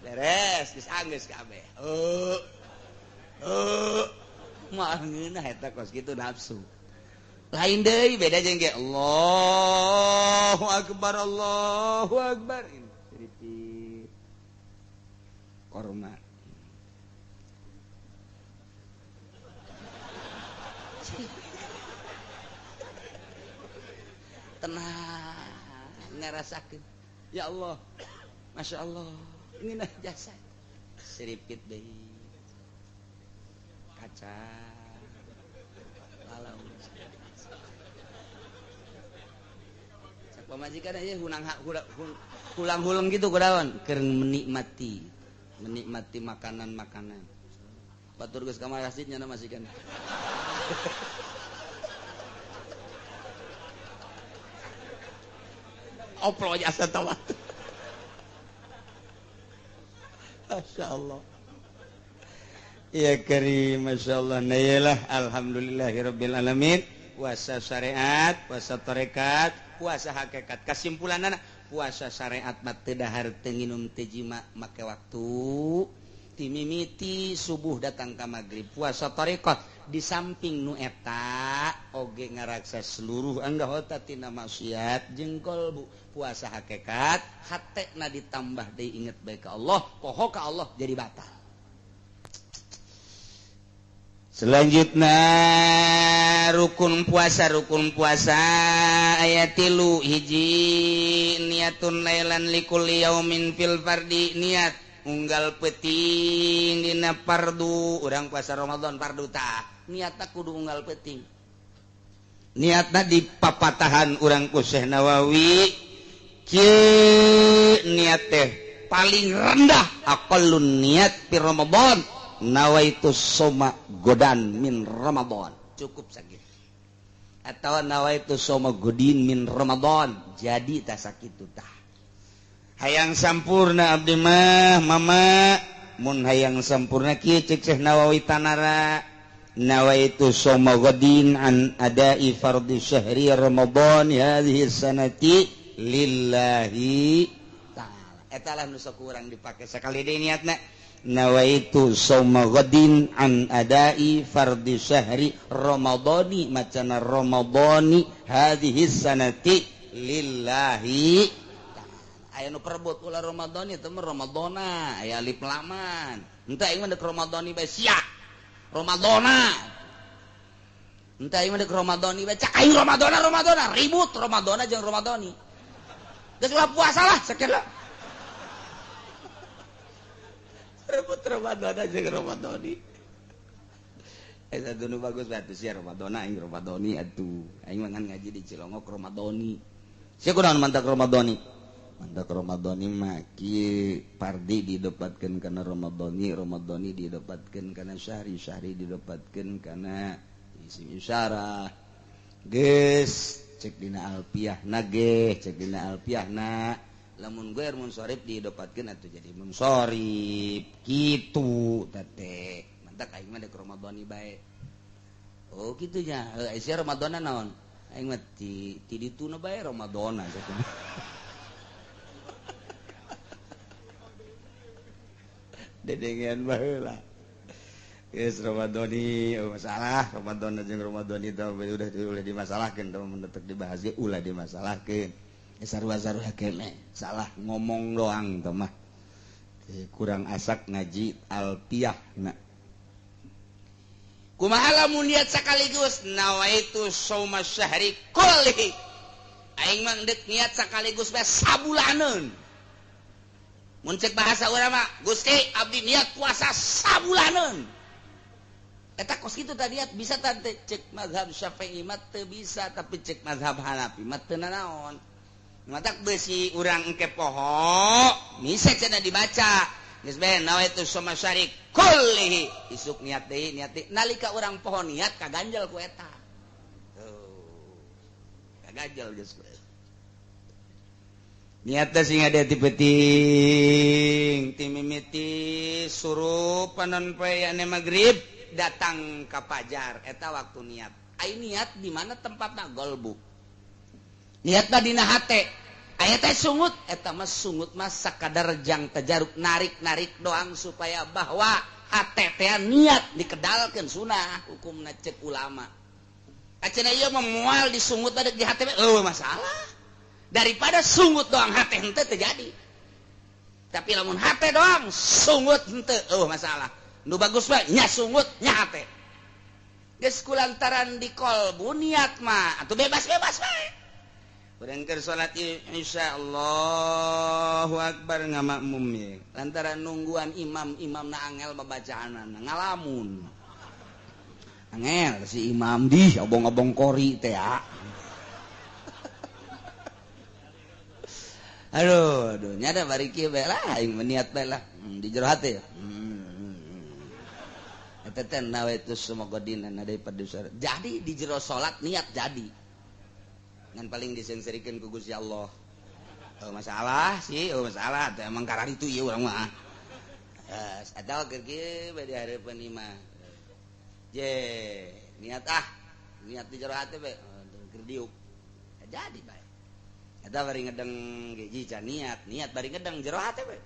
[SPEAKER 1] Beres, geus anggeus kabeh. Mah ngeunah eta kos kitu nafsu. Lain deui beda jeung ge Allahu akbar Allahu akbar. Siripit. Korma. Tenang ngerasakeun. Ya Allah. Masya Allah, ini nah jasa seripit deui kaca lalau cak pamajikan aja hulang-hulang gitu kudaon keur menikmati makanan-makanan batur geus ka masjid nya majikan. Oplo jasa tawat. Masya Allah. Ya karim, Masya Allah. Nah iyalah, alhamdulillahirabbil alamin. Puasa syariat, puasa tarekat, puasa hakikat. Kesimpulanana puasa syariat mah teu dahar teu nginum teu jima make waktu. Timimiti subuh datang ka magrib. Puasa tarekat di samping nu eta oge ngaraksa seluruh anggota tina maksiat jeung kalbu. Puasa hakikat hatena ditambah deui inget bae ka Allah, poho ka Allah jadi batal. Selanjutnya rukun puasa ayat 3 hiji niatun lailan likulli yaumin fil fardi, niat unggal peuting dina fardu. Urang puasa Ramadan fardu tah niatna kudu unggal peuting. Niatna di papatahan urang ku Syekh Nawawi kieu niat teh paling rendah aqallun niat fi Ramadan nawaitu soma godan min Ramadan, cukup sakitu. Atau nawaitu soma godin min Ramadan, jadi tah sakitu tah. Hayang sampurna abdi mah mama mun hayang sampurna kieu ceuk Syekh Nawawi tanara nawaitu soma godin an adai fardhi syahri Ramadan hadhihi sanati lillahi ta'ala. Eta lah nu sok urang dipake sakali deui niatna nawaitu soma godin an adai fardhi syahri Ramadhani macana Ramadhani hadhihi sanati lillahi ta'ala. Aya nu perebut ulah Ramadhani teh mah Ramadhana aya alif laman. Henteu aing mah deuk Ramadhani bae sia. Ramadhana. Henteu aing mah deuk Ramadhani bae cak aing Ramadhana Ramadhana ribut Ramadhana jeung Ramadhani. Geus ulah puasa lah sakieu lah. Rebut Ramadhana jeung Ramadhani. Eta nu bagus batu sia Ramadhana aing Ramadhani atuh. Aing mah ngaji di Cilongok Ramadhani. Sia kunaon mantak Ramadhani? Mantak Ramadhani mah kieu pardi didapatkeun kana Ramadhani, Ramadhani didapatkeun kana syahri, syahri didapatkeun kana isim isyarah. Geus cek dina alfiahna ge, cek dina alfiahna. Lamun gue munsorif didapatkeun atuh jadi munsorif kitu teh. Mantak aing mah deuk Ramadhani bae. Oh kitu nya, heuh sia Ramadhana naon? Aing mah ti dituna bae Ramadhana sakitu. Dedengean baheula. Geus Ramadhani masalah Ramadhana jeung Ramadhani teh udah ulah dimasalahkeun teh mun teu dibahas ge ulah dimasalahkeun. Sarua-sarua keneh salah ngomong doang teh mah. Kurang asak ngaji alfiah na. Kumaha lamun niat sekaligus nawaitu shauma syahri kullihi. Aing mah deuk niat sekaligus bae sabulaneun. Mun cek bahasa urang mah, Gusti abdi niat puasa sabulaneun. Eta kos kitu tadi niat bisa tante cek mazhab Syafi'i mah teu bisa, tapi cek mazhab Hanafi mah teu nanaon. Matak besi urang engke poho, misa cenah dibaca. Geus bae nawaitu shauma syahri kullihi. Isuk niat deui, niat deui. Nalika urang poho niat kaganjel ku eta. Tuh. Kaganjel geus ku eta. Niat teh sing ada ti peuting, ti mimiti surup panon poe ane magrib datang ka pajar eta waktu niat. Ai niat di mana tempatna golbu. Niatna dina hate. Aya teh sungut, eta mah sungut mah sakadar jang tajarub narik-narik doang supaya bahwa hate teh niat dikedalkeun sunah hukumna cek ulama. Acenah ieu mah moal disungut ada di hate eueuh masalah. Daripada sungut doang hate henteu teu jadi. Tapi lamun hate doang sungut henteu eueuh masalah. Nu bagus mah nya sungut nya hate. Geus kulantaran di kolbu niat mah atuh bebas-bebas bae. Urang keur salat isya Allahu akbar ngamakmum ye. Lantaran nungguan imam, imamna angel babacaanana ngalamun. Angel si imam di obong-obong kori teh ya. Aduh, aduh nya da bari kieu bae lah aing mah niat bae lah di jero hate. Eta teh nawaitu semoga dina daripada jadi di jero salat niat jadi. Ngan paling disengserikan ku Gusti Allah. Oh, masalah sih, oh masalah teh emang karar itu ieu urang mah. Atawa keur kieu bae di hareupeun imah. Je, niat ah, niat di jero hate bae keur diuk. Jadi bae. Eta bari ngedeng geji can niat, niat bari ngedeng jero hate bae.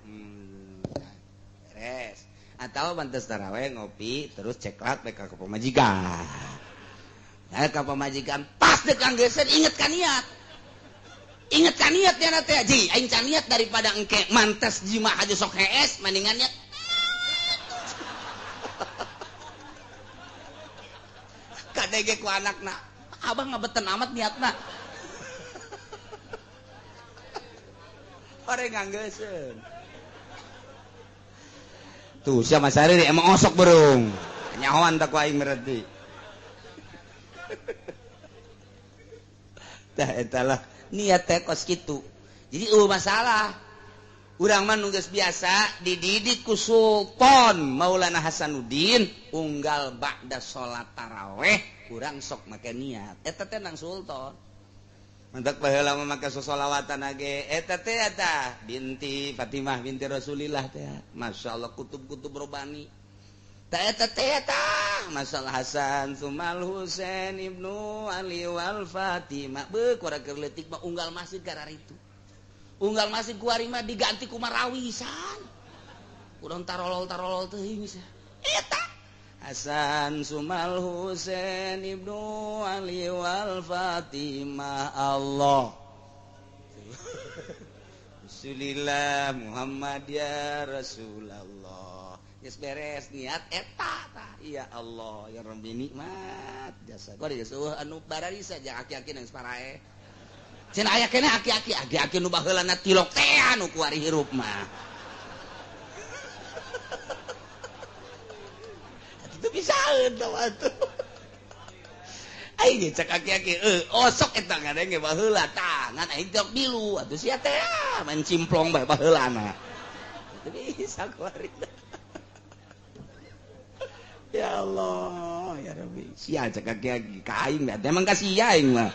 [SPEAKER 1] Beres. Atawa bantes taraweh ngopi terus ceklat bae ka pamajikan. Nah, ka pamajikan pas dek anggeuskeun inget ka niat. Inget ka niat nya teh ji, aing can niat daripada engke mantes jima aja sok hees mendingan niat. Kadege ku anakna, abah ngabeten amat niatna. Ore nganggeuskeun. Tuh sia Mas Ari emang osok burung. Nyahoan tak ku aing berarti. Tah eta lah niat teh kos kitu. Jadi eueuh masalah. Urang mah nu geus biasa dididik ku Sultan Maulana Hasanuddin unggal ba'da salat taraweh urang sok make niat. Eta teh nang Sultan. Mantak baheula mah make sosolawatan age eta teh eta binti Fatimah binti Rasulillah teh. Masyaallah kutub-kutub robani. Eta teh eta masalah Hasan Sumal Husain Ibnu Ali wal Fatimah beuh kurang keur leutik mah unggal masjid kararitu. Unggal masjid kuari mah diganti ku marawisan. Urang tarolol-tarolol teuing sia. Eta Hasan Sumal Husain Ibnu Ali wal Fatimah Allah. Rasulillah Muhammad ya Rasulullah. Geus beres niat eta tah. Ya Allah ya Rabbi nikmat jasa. Gua geus eueuh anu bararisa jeung aki-aki nang parae. Cenah aya keneh aki-aki, aki-aki nu baheulana tilok teh anu kuari hirup mah. Atuh bisaeun tah atuh. Aing cek aki-aki osok eta ngadenge baheula tah ngan aing tilok bilu atuh sia teh main cimplong bae baheulana. Atuh bisa kuari. Ya Allah, ya Rabbi. Sia cek aki-aki ka aing mah emang kasih aing mah.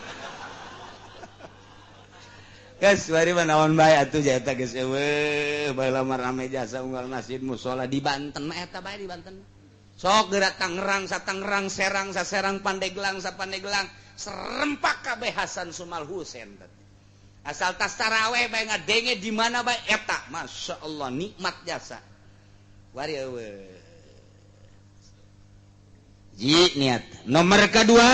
[SPEAKER 1] Geus bari mah naon bae atuh eta geus eueuh baheula mah rame jasa unggal masjid musala di Banten mah eta bae di Banten. Sok geura Tangerang sa Tangerang, Serang sa Serang, Pandeglang sa Pandeglang, serempak kabeh Hasan Sumal Husain. Asal tas taraweh bae ngadenge di mana bae eta, masyaallah nikmat jasa. Bari eueuh. Ji niat. Nomor kedua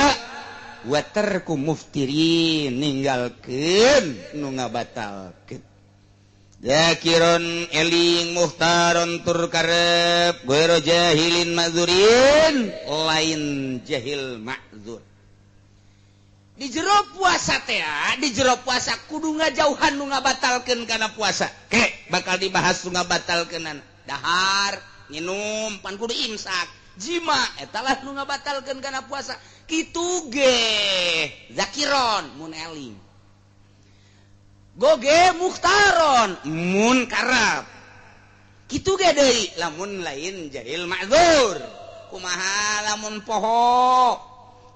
[SPEAKER 1] waterku muftirin ninggalkeun nu ngabatalkeun. Zakiron eling muhtaron tur karep ghairu jahilin ma'dzurin lain jahil ma'dzur. Di jero puasa teh, di jero puasa kudu ngajauhan nu ngabatalkeun kana puasa. Ke bakal dibahas nu ngabatalkeunana. Dahar, nginum, pan kudu imsak, jima eta lah nu ngabatalkeun kana puasa. Kitu ge zakiron mun eling. Goge muhtaron mun karab. Kitu ge deui lamun lain jahil ma'dzur. Kumaha lamun poho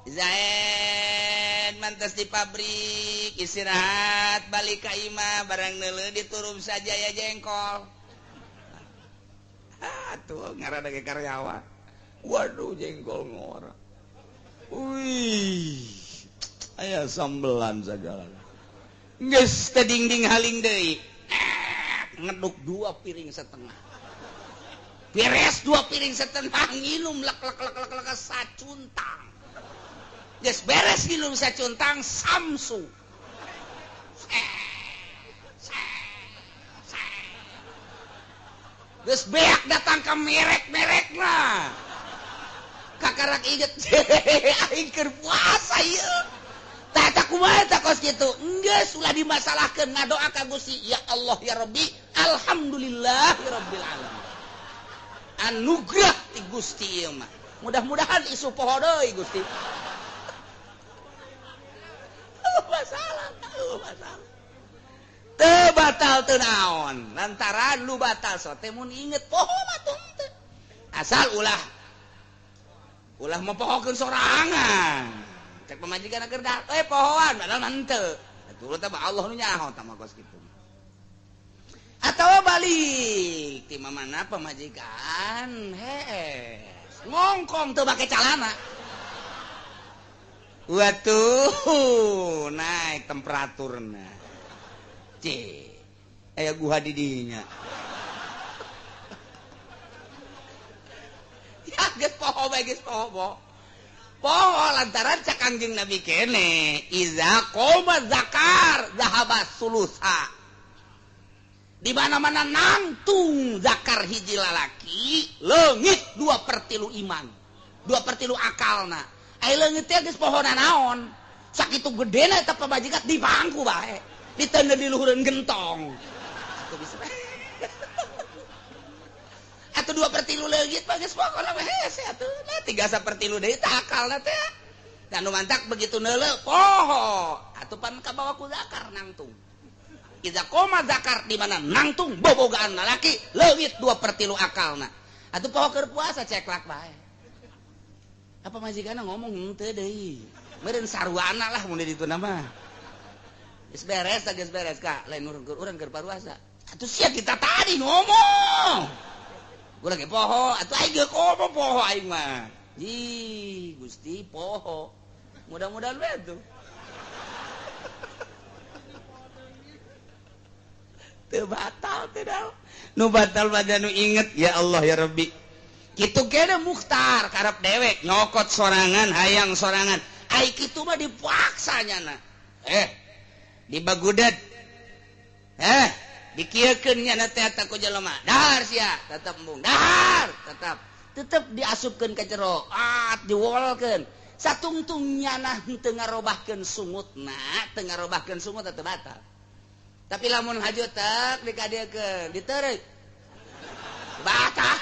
[SPEAKER 1] Zaid mantas di pabrik istirahat balik ka imah barang neuleuh diturup saja ya jengkol. Atuh ngaranna ge karyawan. Waduh jengkol ngora. Wih. Aya sambelan sagala. Geus teh dingding haling deui. Ngeduk 2 piring setengah. Beres 2 piring setengah nginum lek lek lek lek lek sacuntang. Geus beres nginum sacuntang samsu. Geus beak datang ka merek-merekna. Kakarak inget aing keur puasa ieu. Tah kumaha tah kos kitu? Geus ulah dimasalahkeun ngadoa ka Gusti, ya Allah ya Rabbi, alhamdulillahirabbil alamin. Anugerah ti Gusti ieu mah. Mudah-mudahan isu poho deui Gusti. Masalah, masalah. Teu batal teu naon, lantaran lu batal sote mun inget poho mah teu. Asal ulah ulah mopohokeun sorangan. Cek pamajikan keur dah, pohoan padahal mah henteu. Atuh teh Allah nu nyaho tah mah kos kitu. Atawa balik ti mamana pamajikan, hees, ngongkong teu make calana. Waduh, naik temperaturna. Cih, aya guha di dinya. Ya geus poho bae geus poho bo. Poho lantaran cak Kangjeng Nabi kene, iza qoma zakar zahaba sulusa. Di mana-mana nangtung zakar hiji lalaki, leungit 2/3 iman, 2/3 akalna. Ai leungit teh geus pohona naon? Sakitu gedena eta pamajikan di pangku bae, diteundeun di luhureun gentong. Atuh bisa. Atuh 2/3 leungit mah geus pokona mah hese atuh. Nah 3/3 deui tah akalna teh. Dan nu mantak begitu neuleuh poho, atuh pan kabawa ku zakar nangtung. Iza koma zakar di mana nangtung bobogaan lalaki leungit 2/3 akalna. Atuh poho keur puasa ceklak bae. Apa majikanna ngomong henteu deui. Meureun sarwana lah mun di ditu mah. Geus beres tah geus beres ka, lain urang keur paruasa. Atuh sia kita tadi ngomong. Gua lagi poho, atuh aing ge komo poho aing mah. Ih, Gusti poho. Mudah-mudahan we tuh. Teu batal teh da. Nu batal mah nu inget ya Allah ya Rabbi. Kitu kene mukhtar karep dewek nyokot sorangan hayang sorangan. Ai kitu mah dipaksa nyana. Dibagudet. Dikieukeun nyana teh eta ku jelema. Dahar sia, tetep embung. Dahar, tetep. Tetep diasupkeun ka jero. Diwolkeun. Satungtung nyana henteu ngarobahkeun sungutna, teu ngarobahkeun sungut teu batal. Tapi lamun haju tek dikadiekeun, ditereuk. Batal.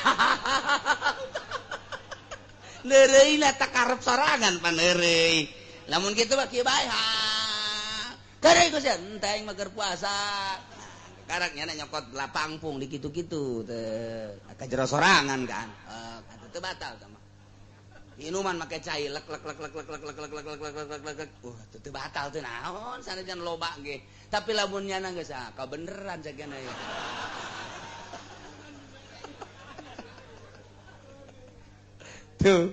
[SPEAKER 1] Neureuna tak karep sorangan pan neureuy. Lamun kitu mah kieu bae. Keureuy ku sia, henteu aing mah keur puasa. Karak nyana nyokot lapangpung di kitu-kitu teh. Ka jero sorangan kan. Atuh teu batal tah mah. Minuman make cai lek lek lek lek lek lek lek lek lek lek lek lek lek. Teu batal teh naon sanajan loba ge. Tapi lamun nyana geus ah kabeneran sagana ya. Tuh.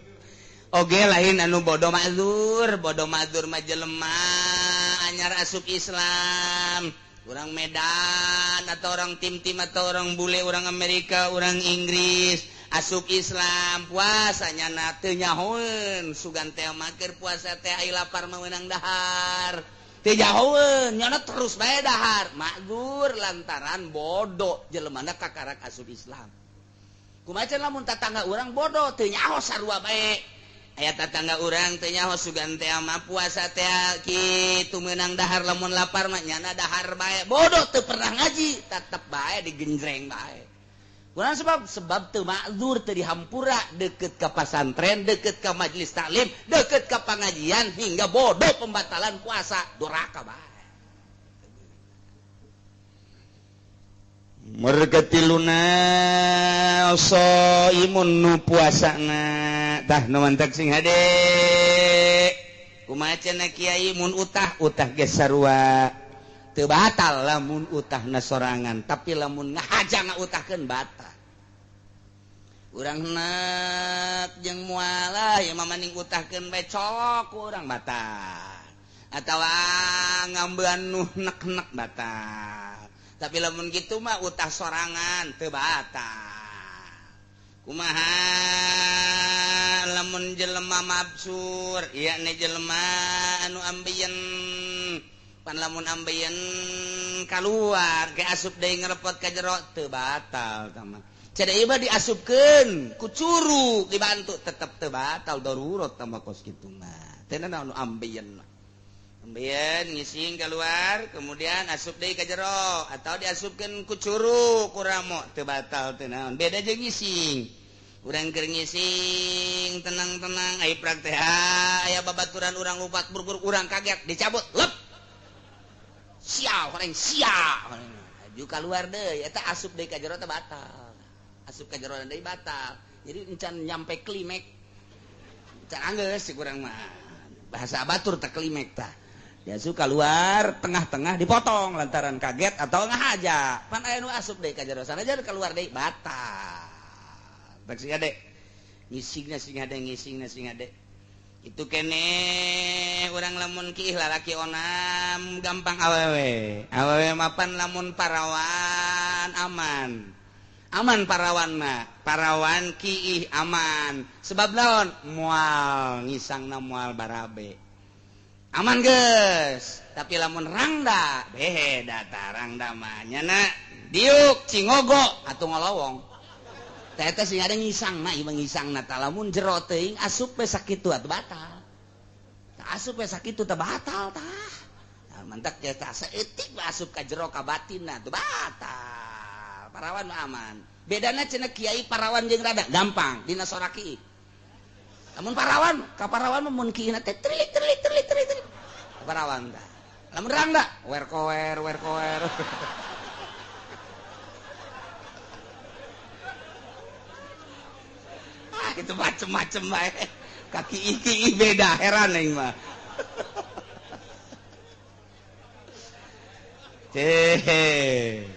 [SPEAKER 1] Oge lain anu bodoh ma'dzur, bodoh ma'dzur mah jelema anyar asup Islam. Orang Medan atau orang tim-tim atau orang bule, orang Amerika, orang Inggris asup Islam puasanya na teu nyahoeun sugan teh mah keur puasa teh ai lapar mah meunang dahar. Teu jahoeun nyana terus bae dahar. Makzur lantaran bodoh jelemana kakarak asup Islam. Kumaha cenah lamun tatangga urang bodoh teu nyaho sarua bae. Aya tatangga urang teu nyaho sugan teh mah puasa teh kitu meunang dahar lamun lapar mah nyana dahar bae. Bodoh teu pernah ngaji tetep bae digenjreng bae. Kurang sebab teu makzur teu dihampura deket ka pasantren, deket ka majelis taklim, deket ka pangajian hingga bodoh pembatalan puasa doraka bae. Merga tiluna imun nu puasana tah nu mantak sing hade. Kumaha cenah kiai mun utah utah ge sarua. Teu batal lamun utahna sorangan, tapi lamun ngahaja ngautahkeun batal. Urang nek jeung mualah ieu mah maning utahkeun bae colok ku urang batal. Atawa ngambean nu nek-nek batal. Tapi lamun kitu mah utah sorangan teu batal. Kumaha lamun jelema mabsur, ieu ne jelema anu ambeien. Pan lamun ambeien kaluar ge asup deui ngerepot ka jero teu batal tah mah. Cenah ieu mah diasupkeun ku curug dibantu tetep teu batal darurat tah mah kos kitu mah. Teh naon anu ambeien mah. Ambeien ngising keluar kemudian asup deui ka jero atau diasupkeun ku curug ku ramo teu batal teu naon. Beda jeung ngising. Urang keur ngising tenang-tenang ai praktek aya babaturan urang lupat burgur urang kaget dicabut lep. Sial orang sial aju keluar deui eta asup deui ka jero teh batal. Asup ka jero deui batal. Jadi encan nyampe klimek. Encan anggeus si urang mah. Bahasa batur teh klimek tah. Diasup keluar tengah-tengah dipotong lantaran kaget atau ngahaja. Pan aya nu asup deui ka jero sanajan keluar deui batal. Bak sing ade. Ngisingna sing ade ngisingna sing ade. Itu kene urang lamun kiih lalaki onam gampang awewe. Awewe mapan lamun parawan aman. Aman parawan mah, parawan kiih aman. Sebab naon? Moal ngisangna moal barabe. Aman geus. Tapi lamun rangda, beda tah rangda mah nyana diuk cingogo atuh ngolowong. Teh teh sing ada ngisangna ieu ngisangna tah lamun jero teuing asup we sakitu atuh batal. Tah asup we sakitu teh batal tah. Nah, mantak teh tah saeutik we asup ka jero ka batinna teh batal. Parawan mah aman. Bedana cenah kiai parawan jeung rada gampang dina soraki. Lamun parawan ka parawan mah mun kiina teh trilik trilik trilik trilik. Parawan tah. Lamun rangda wer kower wer kower. Itu macem-macem bae. Kaki iki beda heran aing mah. Teh.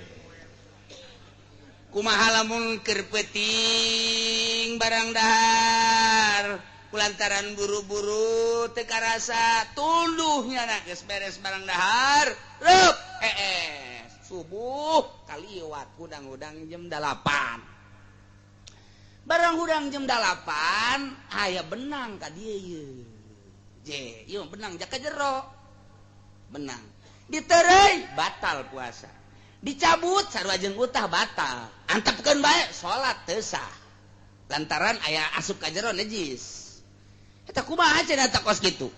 [SPEAKER 1] Kumaha lamun keur peuting barang dahar kulantaran buru-buru teu karasa tunduh nyana geus beres barang dahar. Reup subuh kaliwat hudang-hudang jam 8. Barang hudang jam 8 aya benang ka dieu ieu. Je, ieu benang jaka jero. Benang. Ditereuy batal puasa. Dicabut sarua jeung utah batal. Antepkeun bae salat teu sah. Lantaran aya asup ka jero najis. Eta kumaha cenah teh kos kitu?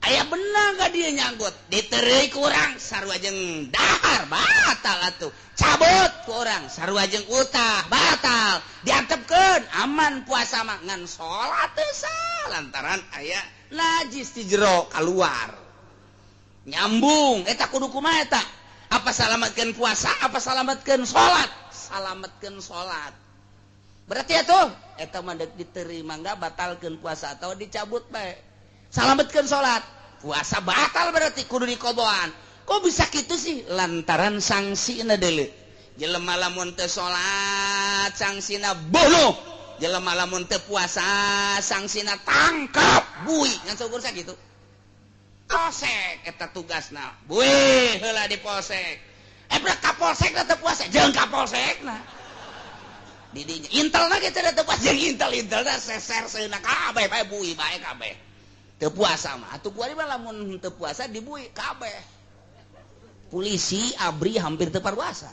[SPEAKER 1] Aya benang ka dieu nyanggut, ditereuy ku urang sarua jeung dahar batal atuh. Cabut ku urang sarua jeung utah batal. Diantepkeun aman puasa mah ngan salat teu sah lantaran aya najis di jero kaluar. Nyambung eta kudu kumaha eta? Apa salametkeun puasa apa salametkeun salat? Salametkeun salat. Berarti atuh eta mah deuk diterima enggak batalkeun puasa atau dicabut bae. Salametkeun salat. Puasa batal berarti kudu dikodoan. Kok bisa kitu sih? Lantaran sangsina deuleu. Jelema lamun teu salat sangsina bunuh. Jelema lamun teu puasa sangsina tangkap bui. Ngan saukur sakitu. Polsek eta tugasna. Bui heula di polsek. Brak ka polsek teu puasa jeung ka polsekna. Didinya intelna ge teu puasa jeung intel-intelna seser seuna kabeh bae bui bae kabeh. Teu puasa mah atuh kuari mah lamun teu puasa dibui kabeh. Polisi ABRI hampir teu parwasa.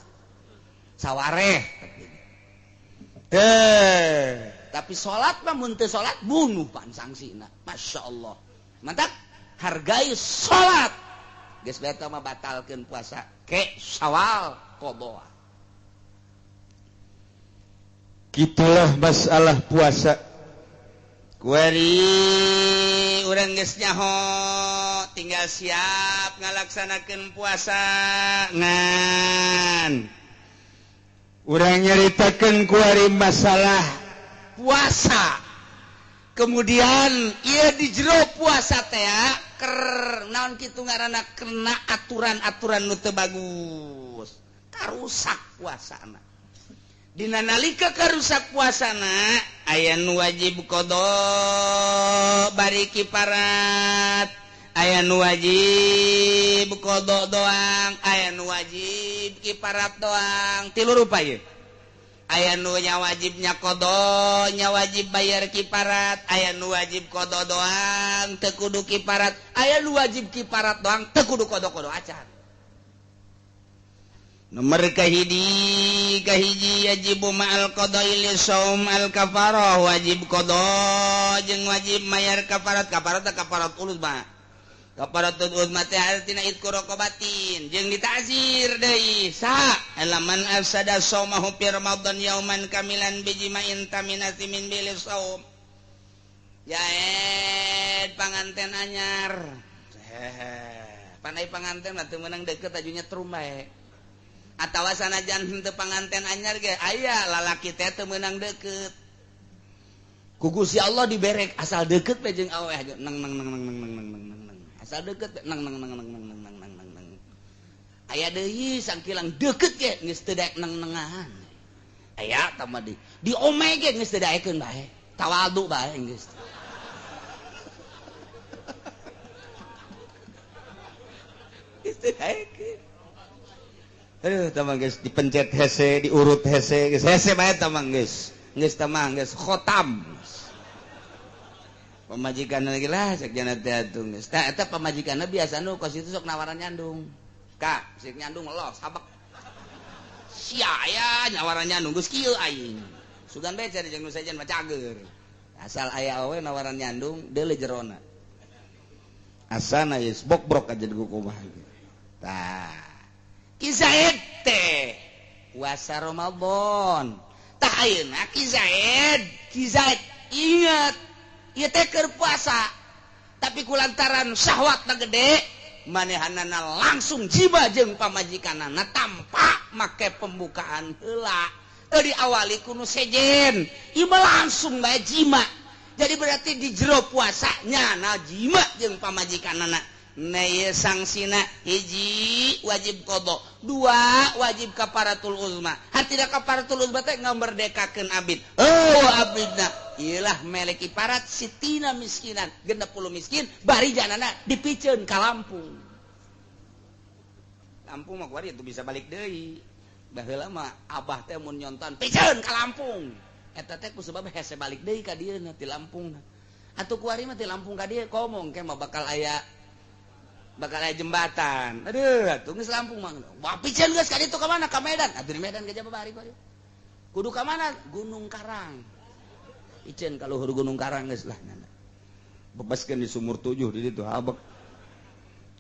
[SPEAKER 1] Sawareh. Teh, tapi salat mah mun teu salat bunuh pan sangsina. Masya Allah. Mantap, hargai salat. Geus beta mah batalkeun puasa ke Syawal qadha.
[SPEAKER 2] Gitulah masalah puasa.
[SPEAKER 1] Kuari urang geus nyaho tinggal siap ngalaksanakeun puasa ngan
[SPEAKER 2] urang nyaritakeun kuari masalah
[SPEAKER 1] puasa. Kemudian ieu di jero puasa teh ker naon kitu ngaranna kena aturan-aturan nu teu bagus. Karusak puasana. Dina nalika karusak puasana aya nu wajib qada bari kiparat, aya nu wajib qada doang, aya nu wajib kiparat doang. Tilu rupa ieu. Aya nu nya wajibnya qada, nya wajib bayar kiparat, aya nu wajib qada doang teu kudu kiparat, aya nu wajib kiparat doang teu kudu qada-qada acan. Nomor kahiji kahiji yajibu ma'al qada'i li shaum al kafarah, wajib qada jeung wajib mayar kafarat. Kafarat teh kafarat ulus mah. Kafaratul uzma teh artina itqu raqabatin jeung ditazir deui sa laman afsada shaumahu fi ramadan yauman kamilan bijima'in taminati min bil shaum. Jaed panganten anyar. Panai panganten mah teu meunang deukeut ajunya trum bae. Atawa sanajan henteu panganten anyar ge aya lalaki teh teu meunang deukeut. Ku Gusti Allah diberek asal deukeut we jeung awewe aja nang nang nang nang nang nang nang nang asal deukeut nang nang nang nang nang nang nang nang nang. Aya deui sangkilang deukeut ge geus teu daek nang-nangan. Aya tambah deui diome ge geus teu daekeun bae, tawadu bae geus. Geus teu daekeun. Aduh, tamang geus dipencet hese, diurut hese, geus hese bae tamang geus. Geus tamang geus khotam. Pamajikan lagi lah cek jana teh atuh geus. Tah eta pamajikanna biasa nu kos itu sok nawaran nyandung. Kak, sik nyandung los habek. Sia aya nawaran nyandung geus kieu aing. Sugan bae cari jeung nu sejen mah cager. Asal aya awe nawaran nyandung deuleu jerona.
[SPEAKER 2] Asana geus bokbrok aja di kumaha.
[SPEAKER 1] Tah Ki Zaid teh puasa Ramadan. Tah ayeuna Ki Zaid ingat ieu teh keur puasa. Tapi kulantaran syahwatna gede, manehanana langsung jiba jeung pamajikanana tanpa make pembukaan heula. Teu diawali ku nu sejen, ieu mah langsung bae jima. Jadi berarti di jero puasa nyana jima jeung pamajikanana. Neye sangsina hiji wajib qada, dua wajib kafaratul uzma. Hartina kafaratul uzma teh ngamerdekakeun abid. Oh abidna ieulah melek kiparat sitina miskinan, 60 miskin bari janana dipiceun ka Lampung. Lampung mah kuari itu bisa balik deui. Baheula mah abah teh mun nyonton piceun ka Lampung. Eta teh ku sebab hese balik deui ka dieu ti Lampung. Atuh kuari mah ti Lampung ka dieu komong ke mah bakal aya jembatan. Aduh, atuh geus Lampung mah. Wah, piceun geus ka ditu ka mana? Ka Medan. Atuh di Medan ke Jababari kuari. Kudu ka mana? Gunung Karang. Piceun ka luhur Gunung Karang geus lah.
[SPEAKER 2] Bebaskeun di sumur 7 di ditu habek.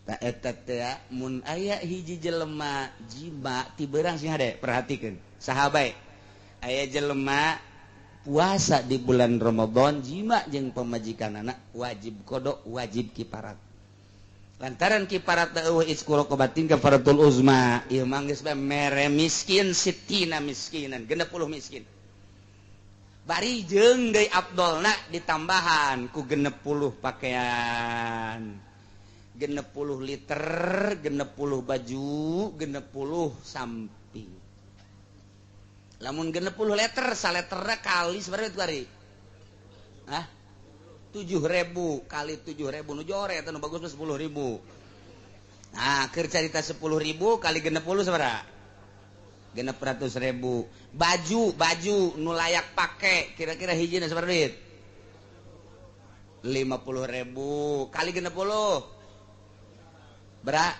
[SPEAKER 1] Tah eta teh mun aya hiji jelema jima ti beurang sing hade, perhatikeun. Saha bae? Aya jelema puasa di bulan Ramadan jima jeung pamajikanana wajib qada, wajib kiparat. Lantaran kiparat eueuh isku raqabatin kafaratul uzma, ieu mah geus bae mere miskin sitina miskinan, 60 miskin. Bari jeung deui abdolna ditambahan ku 60 pakaian, 60 liter, 60 baju, 60 samping. Lamun 60 liter, saleterna kali sabaraha itu ari? Hah? 7.000 kali 7.000 nu jore eta nu bagus mah 10.000. Nah, keur carita 10.000 kali 60 sabaraha? 600.000. Baju nu layak pake kira-kira hijina sabaraha duit? 50.000 kali 60 berak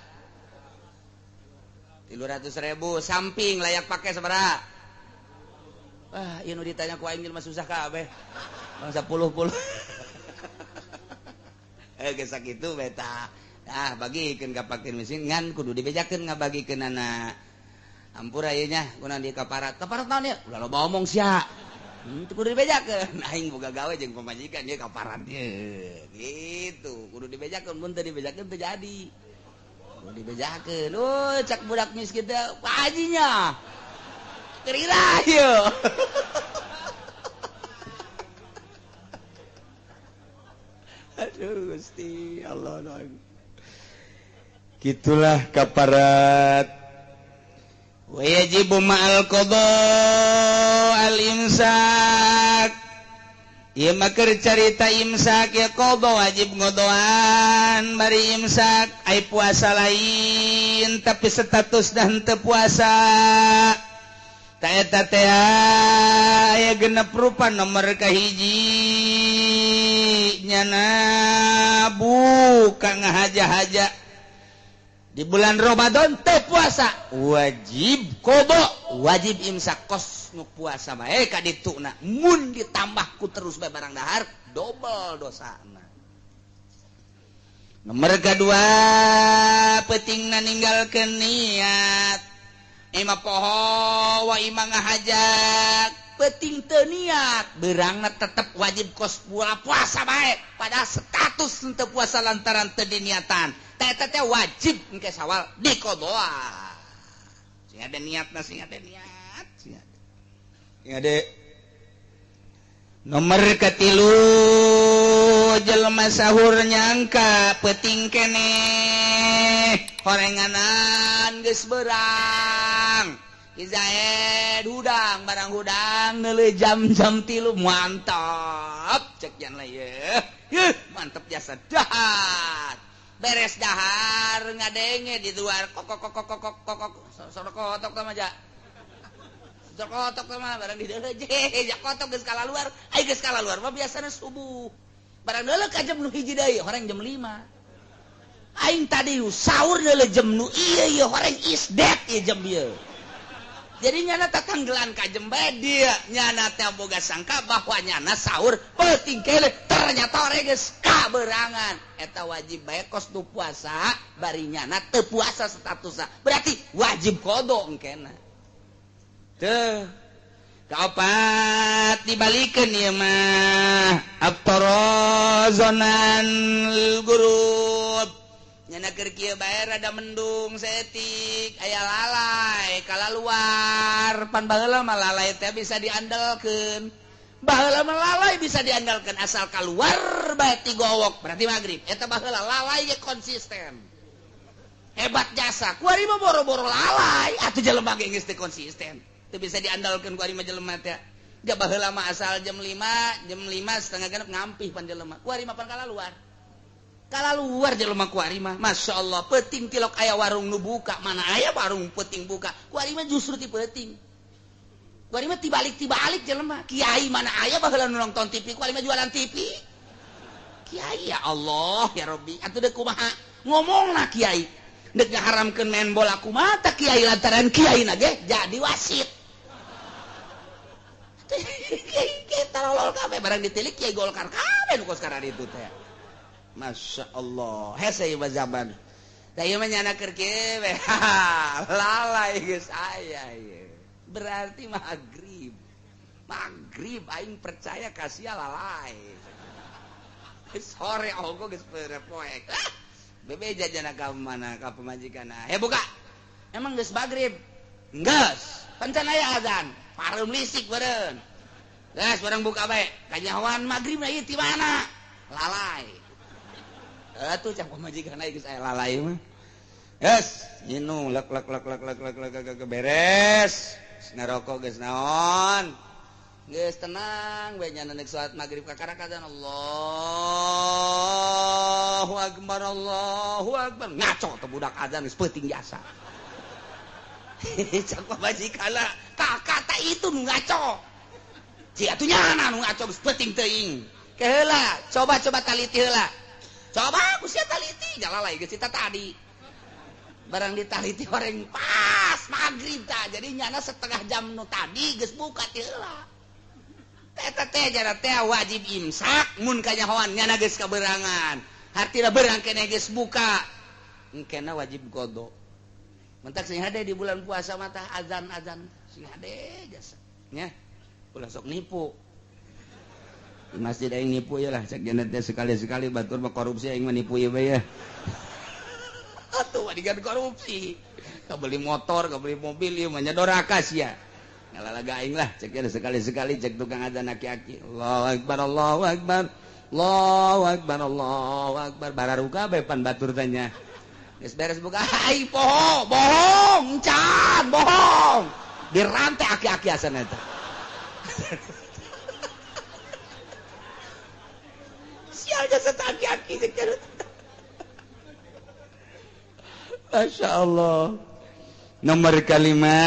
[SPEAKER 1] 300.000 samping layak pakai sabaraha? Wah, ieu nu ditanya ku aing mah susah kabeh. Bangsa puluh-puluh. Geus sakitu beta. Nah, bagikeun ka fakir miskin ngan kudu dibejakeun ngabagikeunana. Ampura ieu nya kunaon di kaparat. Kaparat naon ieu? Ulah loba omong sia. Teu kudu dibejakeun. Aing boga gawe jeung pamajikan ieu kaparat ieu. Gitu, kudu dibejakeun mun teu dibejakeun teu jadi. Kudu dibejakeun. Oh, cak budak miskin teh Pak Hajinya. Kerira ieu. Aduh Gusti Allah.
[SPEAKER 2] Gitulah kaparat.
[SPEAKER 1] Wa yajibu ma'al qada al imsak. Ieu mah keur carita imsak ya qada wajib ngodoan bari imsak ai puasa lain tapi status dan teu puasa. Ta eta teh aya genep rupa nomor kahiji nyana buka ngahaja-haja di bulan Ramadan teu puasa wajib qada wajib imsak kos nu puasa bae ka dituna mun ditambah ku terus bae barang dahar dobel dosana. Nomor kedua pentingna ninggalkeun niat. Ima poho wa ima ngahajak penting teu niat beurangna tetep wajib kos puasa bae pada status teu puasa lantaran teu diniatan. Eta teh wajib engke sawal dikodoa. Sing ada niatna, sing ada niat, sing ada.
[SPEAKER 2] Sing ada.
[SPEAKER 1] Nomor katilu jelema sahur nyangka peuting keneh horenganan geus beurang. Izaed hudang barang hudang neuleuh jam-jam 3 mantap cek jan lah yeuh. Yeuh mantap jasa dahar. Beres dahar ngadenge di luar kok kok kok kok kok kok sorokotok tah mah ja. Sorokotok tah mah barang di deuleuh je ja kotok geus kalaluar. Ai geus kalaluar mah biasana subuh. Barang deuleuh ka jam nu 1 deui horeng jam 5. Aing tadi sahur deuleuh jam nu ieu ieu horeng is dead ieu jam ieu. Jadi nyana tatanggelan ka jem bae dia nyana teh boga sangka bahwa nyana sahur peuting keneh ternyata ore geus kaberangan. Eta wajib bae kos nu puasa bari nyana teu puasa statusna berarti wajib qada engkena. Teu kaopat dibalikeun ieu mah abtarazonan gurub nyana keur kieu bae rada mendung saeutik aya lalai kalaluar pan baheula mah lalai teh bisa diandalkeun. Baheula mah lalai bisa diandalkeun asal kaluar bae ti gowok berarti magrib. Eta baheula lalai ge konsisten. Hebat jasa. Kuari mah boro-boro lalai atuh jelema ge geus teu konsisten. Teu bisa diandalkeun kuari mah jelema teh. Ja baheula mah asal jam 5, jam 5.30 ngampih pan jelema. Kuari mah pan kalaluar. Kalaluar jelema kuari mah Masya Allah peuting tilok aya warung nu buka mana aya warung peuting buka kuari mah justru ti peuting kuari mah tibalik-tibalik jelema kiai mana aya baheula nu nonton TV kuari mah jualan TV kiai ya Allah ya Rabbi atuh deuk kumaha ngomongna kiai deuk ngaharamkeun main bola kumaha tah kiai lantaran kiai na ge jadi wasit kiai tarolol kabeh barang ditilik kiai Golkar kabeh nu kos kararitu teh. Masya Allah, hese ieu zaman. Da ieu mah nyana keur kieu we. Lalai geus aya ieu. Berarti maghrib. Maghrib aing percaya ka sia lalai. Sore ogo geus poek. Bebeja jana ka mana ka pamajikanna. He buka. Emang geus maghrib? Geus. Pancan aya azan. Pareum lisik beureun. Geus barang buka bae. Kanyahoan maghrib na ieu ti mana? Lalai. Atuh cak pamajikan aing geus aya lalai mah.
[SPEAKER 2] Yes, nyinu lek lek lek lek lek lek lek beres. Ngarokok geus naon?
[SPEAKER 1] Geus tenang we nya nek salat magrib kakara kadzan Allahu akbar Allahu akbar. Ngaco teh budak adzan geus peuting jasa. Cak pamajikan lah, kata itu nu ngaco. Ci atuh nyana nu ngaco geus peuting teuing. Keheula, coba-coba taliti heula. Coba ku sia taliti, jalalai geus cita tadi. Barang ditaliti horeng pas maghrib tah. Jadi nyana setengah jam nu tadi geus buka ti heula. Eta teh jara teh wajib imsak mun kanyahoan nyana geus kaberangan. Hartina berang keneh geus buka. Engkena wajib qada. Mentak sing hade di bulan puasa mah tah azan-azan sing hade jasa nya. Ulah sok nipu. Di masjid aing nipu ya lah cek jana teh sekali-sekali batur mah korupsi aing mah nipu ieu bae ya. Atuh mah korupsi. Kabeli motor, kabeli mobil ieu mah nya doraka sia. Ngalalaga aing lah cek jana sekali-sekali cek tukang azan aki-aki. Allahu akbar, Allahu akbar. Allahu akbar, Allahu akbar. Bararuka bae pan batur tanya. Geus beres buka ai poho, bohong, can, bohong. Dirantai aki-aki asan eta. Sial jasa aki-aki cek. Masya Allah.
[SPEAKER 2] Nomor kelima,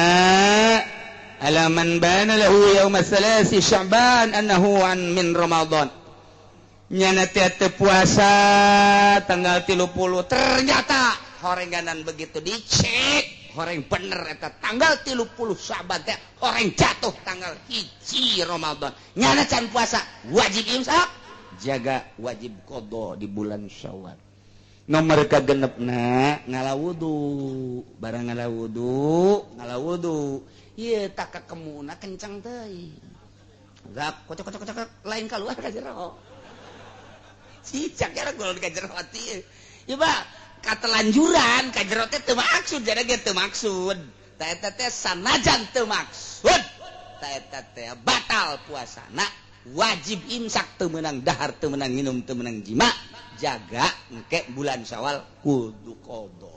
[SPEAKER 2] ala man bana lahu yaum tsalasi Sya'ban annahu an min Ramadan. Nyana teh puasa tanggal 30 ternyata horengganan begitu dicek horeng bener eta tanggal 30 Sya'ban teh horeng jatuh tanggal 1 Ramadan. Nyana can puasa wajib imsak, jaga wajib qada di bulan Syawal. Nomor kagenepna ngala wudu, barang ngala wudu ieu tak kakemuna kencang teuing. Gak kocok kocok kocok lain keluar ka jero. Cicak ya gol ka jero ati. Ieu mah katelanjuran ka jero teh teu maksud jadi ge teu maksud. Ta eta teh sanajan teu maksud. Ta eta teh batal puasana, wajib imsak teu meunang dahar, teu meunang minum, teu meunang jima. Jaga engke bulan Syawal kudu qada.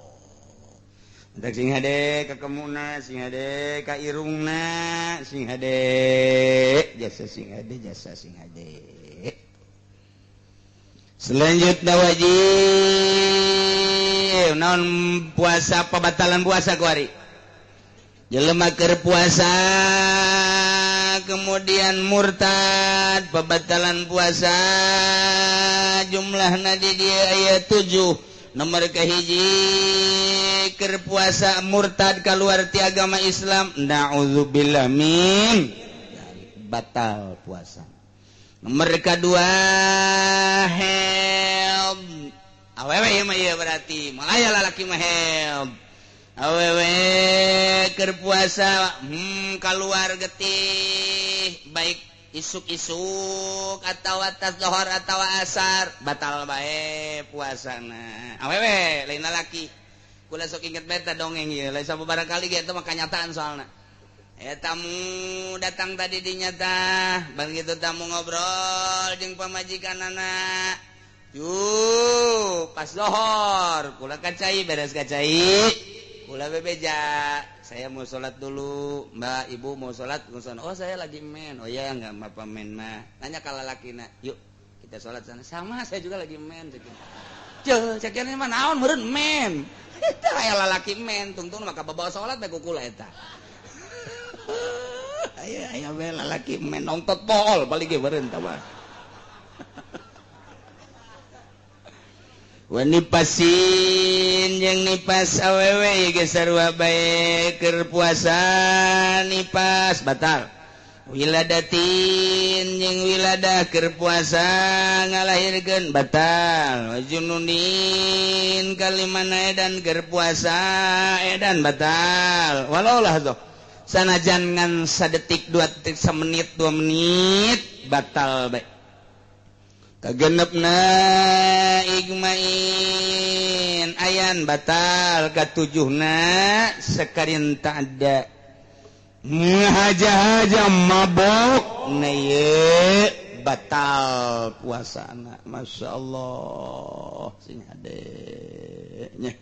[SPEAKER 2] Entek sing hade ka kemuna, sing hade ka irungna, sing hade jasa sing hade jasa sing hade. Selanjutnya wajib naon puasa pembatalan puasa kuari. Jelema keur puasa kemudian murtad pembatalan puasa jumlahna di dieu aya 7. Nomor kahiji keur puasa murtad keluar ti agama Islam, naudzubillah min batal puasa. Nomor kedua haid awewe ieu mah ieu berarti malaya lalaki mah haid awewe keur puasa keluar getih baik isuk-isuk atau atas lohor atau asar batal bae puasana awewe lain lalaki. Kula sok inget bae teh dongeng ieu lain sababaraha kali ge eta mah kanyataan soalna. Tamu datang tadi dinyata begitu tamu ngobrol jeung pamajikanana yuh pas lohor kula kacai beres kacai kula bebeja saya mau sholat dulu mbak ibu mau sholat oh saya lagi men oh ya nggak apa men mah nanya kalau laki na yuk kita sholat sana sama saya juga lagi men cek cekian mah naon meureun men eta aya lalaki men tungtung maka bawa sholat bae ku kula eta. Aya aya we lalaki men nongtot pool balik ge meureun tah mah. Wanipasin jeung nipas awewe geus sarua bae keur puasa nipas batal. Wiladatin jeung wiladah keur puasa ngalahirkeun batal. Wajununin kalimana edan keur puasa edan batal. Walau lah tuh sanajan ngan sadetik 2 detik semenit 2 menit batal bae. Kagenepna igmain ayan batal. Katujuhna sekarin tak ada ngahaja-haja mabok na ye batal puasana. Masya Allah sing hade nya.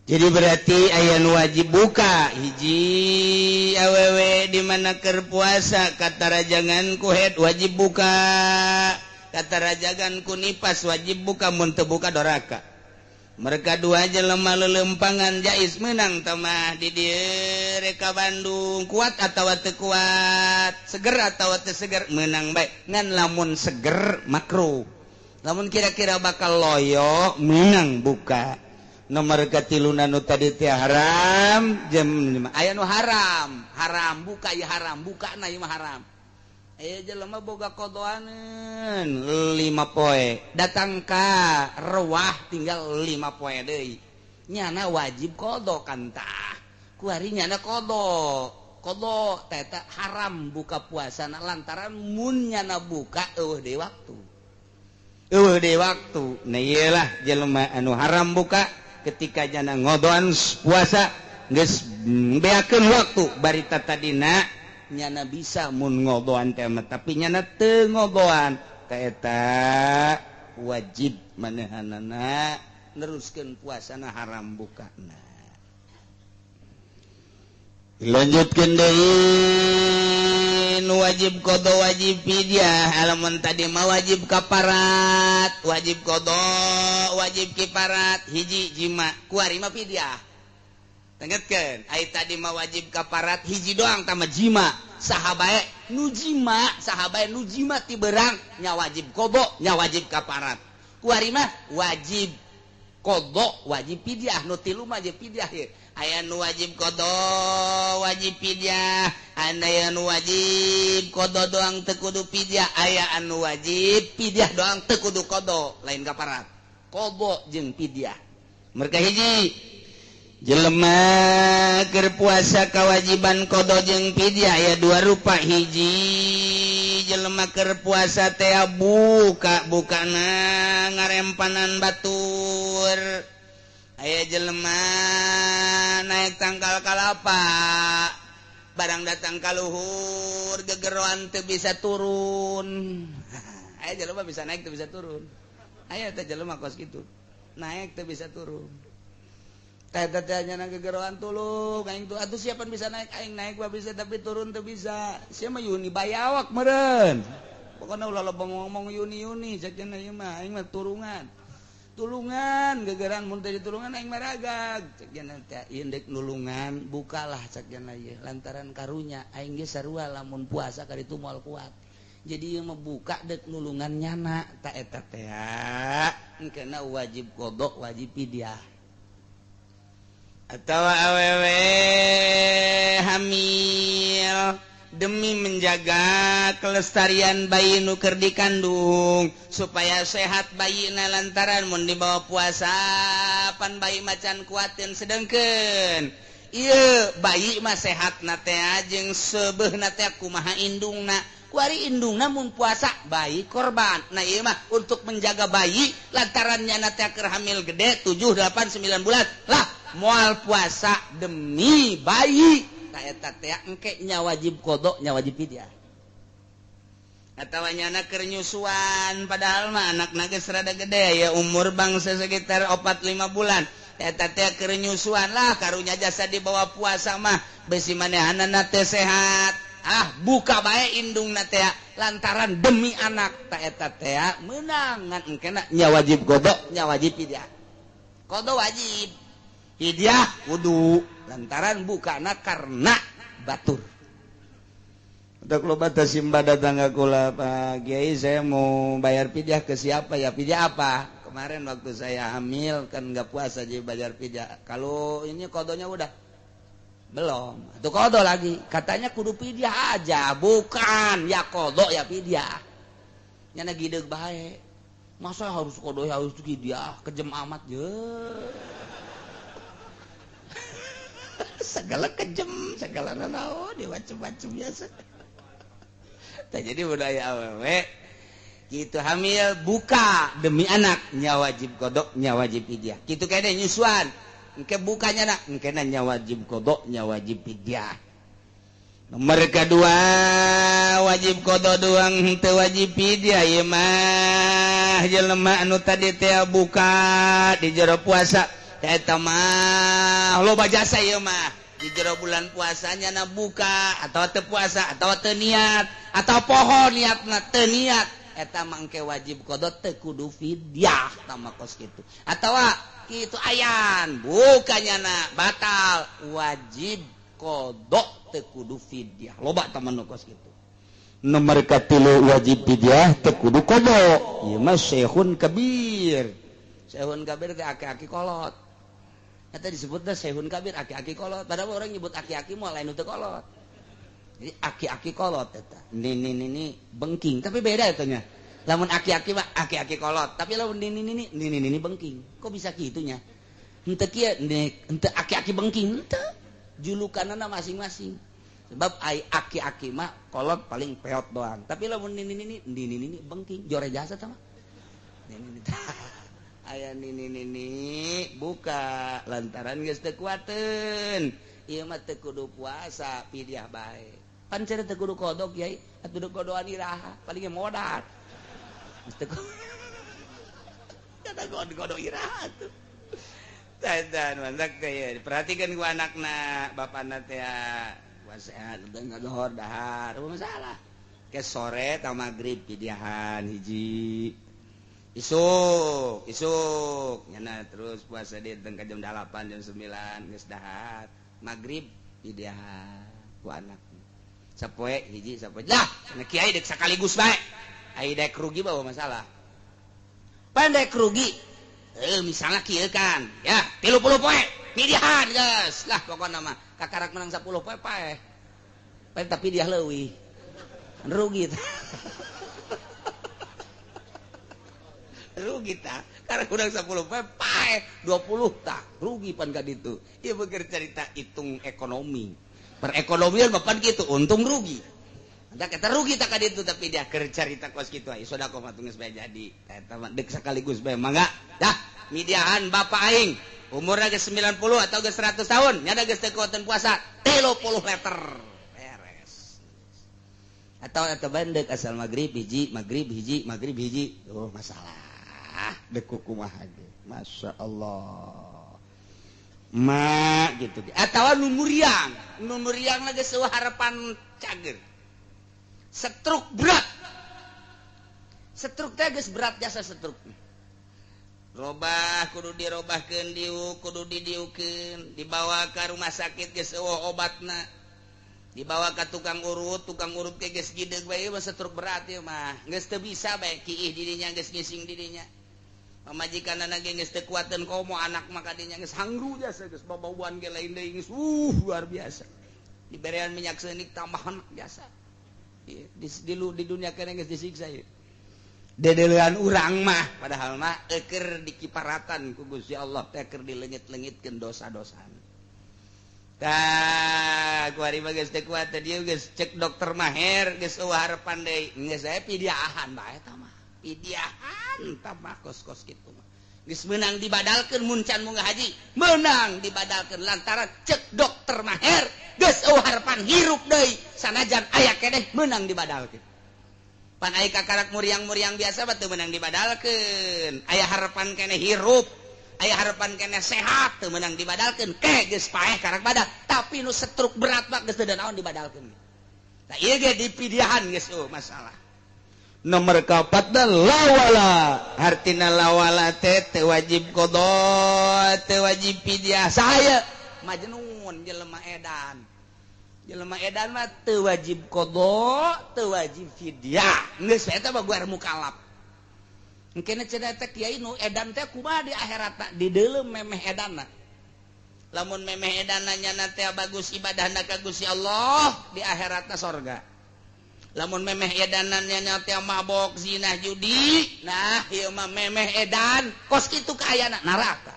[SPEAKER 2] Jadi berarti ayan wajib buka hiji awewe di mana keur puasa katarajangan ku head wajib buka, katarajangan ku nipas wajib buka, mun teu buka doraka. Mereka dua jelema lelempangan jais menang tamah di dieu reka Bandung kuat atawa teu kuat, seger atawa teu seger menang bae. Ngan lamun seger makruh. Lamun kira-kira bakal loyo menang buka. Nomor katiluna nu tadi teh haram jam 5. Aya nu haram, haram buka ieu haram, bukana ieu mah haram. Aya jelema boga kodoaneun 5 poe, datang ka rewah tinggal 5 poe deui. Nyana wajib kodo kan tah. Kuari nyana kodo. Kodo teh haram buka puasa na lantaran mun nyana buka eueuh deui waktu. Eueuh deui waktu. Nah ieu lah jelema anu haram buka ketika nyana ngodoan puasa geus beakeun waktu barita tadina nyana bisa mun ngodoan teh tapi nyana teu ngodoan ka eta wajib manehanana neruskeun puasana haram bukana. Lanjutkeun deui nu wajib qada wajib fidyah. Lamun tadi mah wajib kaparat, wajib qada, wajib kiparat, hiji jima, kuari mah fidyah. Tenggetkeun, ai tadi mah wajib kaparat hiji doang tama jima. Saha bae nu jima, saha bae nu jima ti berang nya wajib qada, nya wajib kaparat. Kuari mah wajib qada, wajib fidyah, nu tilu mah wajib fidyah ieu. Aya nu wajib qada, wajib fidyah, aya nu wajib qada doang teu kudu fidyah, aya anu wajib fidyah doang teu kudu qada, lain kaparat. Qada jeung fidyah. Mereka hiji jelema keur puasa kewajiban qada jeung fidyah aya dua rupa. Hiji jelema keur puasa teh buka bukana ngarempanan batur. Aya jelema naik tangkal kalapa, barang datang ka luhur gegeroan teu bisa turun. Aya jelema bisa naik teu bisa turun. Aya teh jelema kos kitu, naik teu bisa turun. Tanya gegeroan tulung aing tuh atuh siapa bisa naik, aing naik mah bisa tapi turun teu bisa. Sia mah yuni bayawak meureun. Pokona ulah loba ngomong yuni-yuni cek cenah ieu mah aing mah turungan. Tulungan gegeran mun teu ditulungan aing mah ragag cek cenah teh ieu deuk nulungan bukalah cek cenah ieu lantaran karunya aing ge sarua lamun puasa ka ditu moal kuat. Jadi ieu mah buka deuk nulungan nyana ta eta teh engkeuna wajib qada wajib fidyah. Atau awewe hamil demi menjaga kelestarian bayi nu keur dikandung supaya sehat bayina lantaran mun dibawa puasa pan bayi macan kuatin sedengkeun ieu bayi mah sehat na teh jeung seubeuhna teh kumaha indungna kuari indungna mun puasa bayi korban. Nah ieu mah untuk menjaga bayi lantaran nyana teh keur hamil gede 7 8 9 bulan lah moal puasa demi bayi ta eta teh engke nya wajib qada nya wajib fidyah. Atawa nyana keur nyusuan padahal mah anakna geus rada gede ya umur bangsa sekitar 4 5 bulan eta teh keur nyusuan lah karunya jasa dibawa puasa mah besi manehanana teh sehat ah buka bae indungna teh lantaran demi anak ta eta teh meunang ngan engkena nya wajib qada nya wajib fidyah. Qada wajib fidyah kudu lantaran bukana karena batur. Untuk loba teh simba datang ka kula, Pak Kiai saya mau bayar fidyah ke siapa ya? Fidyah apa? Kemarin waktu saya hamil kan nggak puasa jadi bayar fidyah. Kalau ini kodonya udah belum. Itu kodo lagi. Katanya kudu fidyah aja, bukan ya kodo ya fidyah. Nyana gideug bae. Masa harus kodo harus fidyah? Kejem amat je. Segala kejem, segala nanaon, dia macem-macem biasa. Tak jadi budaya awewe gitu hamil buka demi anak nya wajib qada nya wajib fidyah. Kitu kene nyusuan engke bukanya nak engke nya wajib qada nya wajib fidyah. Nomor kedua wajib qada doang henteu wajib fidyah ieu mah jelema anu tadi teh buka di jero puasa eta mah loba jasa ieu mah di jero bulan puasanya na buka atau teu puasa atau teu niat atau poho niatna teu niat
[SPEAKER 1] Eta mangke wajib qada teu kudu fidyah tama kos kitu. Atawa kitu ayan bukannya na batal wajib qada teu kudu fidyah. Loba taman nu kos kitu.
[SPEAKER 2] Nomor katilu wajib fidyah teu kudu qada. Ieu mah syekhun kabir.
[SPEAKER 1] Syekhun kabir teh aki-aki kolot. Eta disebutna syekhun kabir aki-aki kolot. Padahal orang nyebut aki-aki moal lain teu kolot. Jadi aki-aki kolot eta. Nini-nini bengking, tapi beda eta nya. Lamun aki-aki mah aki-aki kolot, tapi lamun nini-nini nini-nini bengking. Kok bisa kitunya? Henteu kieu, henteu aki-aki bengking, henteu. Julukanna masing-masing. Sebab ai aki-aki mah kolot paling peot doang. Tapi lamun nini-nini nini-nini bengking, jore jasa tah mah. Nini-nini. Aya nini-nini buka lantaran geus teu kuateun. Ieu mah teu kudu puasa, fidyah bae. Pan cenah teu kudu kodok yai, atuh kudu kodoan iraha, paling ge modal. Geus teu kata kodok iraha tuh. Dan mantak teh ya, diperhatikan ku anakna, bapana teh puasa teu ngadohor dahar, apa masalah. Ke sore ta magrib pidyahan hiji. Isuk, isuk nyana terus puasa di tengah jam 8 jam 9 geus dahar. Magrib pidyahan ku anak. Sapoe hiji sapoe. Lah, cenah kiai dek sakaligus bae. Ai dek rugi bawa masalah. Pan dek rugi. Misalnya kieu kan, ya 30 poe pidyahan geus. Lah pokona mah kakarak menang 10 poe paeh. Paeh tapi dia leuwih. Rugi tah. Rugi tah. Karena kurang 10 poe paeh 20 tah. Rugi pan ka ditu. Ieu beger cerita hitung ekonomi. Perekonomian bapan gitu, untung rugi. Entah kita rugi tak ka ditu tapi dia keur carita kos kitu ai sedekah mah geus bae jadi. Eta mah deuk sekaligus bae mangga. Dah, midiahan bapak aing umurna geus 90 atau geus 100 tahun, nyada geus teu kuateun puasa 30 liter. Beres. Atau eta bandek asal magrib hiji, magrib hiji, magrib hiji. Oh, masalah.
[SPEAKER 2] Deuk kumaha ge. Masya Allah. Ma
[SPEAKER 1] gitu. Atawa nu muriang lagi sewa harapan cager. Setruk berat. Setruk teh geus berat jasa setruk. Robah kudu dirobahkeun diuk, kudu didiukeun, dibawa ka rumah sakit geus eueuh obatna. Dibawa ka tukang urut ge geus gideug bae mah setruk berat ieu mah. Geus teu bisa bae kiih dirinya geus ngising dirinya. Pamajikanana ge geus teu kuateun komo anak mah kadinya geus hangru jasa geus babauan ge lain deui geus luar biasa. Diberean minyak seunik tambahan biasa. Di dunia kene geus disiksa ieu. Dedelean urang mah padahal mah eukeur dikiparatan ku Gusti Allah teh keur dileungit-leungitkeun dosa-dosana. Tah kuari mah geus teu kuat teh dieu geus cek dokter Maher geus eueuh harapan deui. Geus aya pidiahan bae eta mah. Pidiahan tambah kos-kos kitu mah. Geus meunang dibadalkeun mun can munggah haji, meunang dibadalkeun lantaran cek dokter Maher geus eueuh harapan hirup deui sanajan aya keneh meunang dibadalkeun. Pan aya kakarak muriang-muriang biasa mah teu meunang dibadalkeun. Aya harapan keneh hirup, aya harapan keneh sehat teu meunang dibadalkeun. Ke geus paeh karak badal, tapi nu setruk berat mah geus teu naon dibadalkeun. Tah ieu ge dipidiahan geus eueuh masalah.
[SPEAKER 2] Nomor kaopat lawala, hartina lawala teh teu wajib qada, teu wajib fidyah.
[SPEAKER 1] Saya majnun jelema edan. Jelema edan mah teu wajib qada, teu wajib fidyah. Geus eta mah guar mukalaf. Engkene cenah teh kiai nu edan teh kumaha di akhiratna? Di deuleu memeh edanna. Lamun memeh edanna nyana teh bagus ibadahna ka Gusti Allah, di akhiratna sorga. Lamun memeh edanannya teh mabok zina judi, nah ieu mah memeh edan kos kitu kaayana neraka.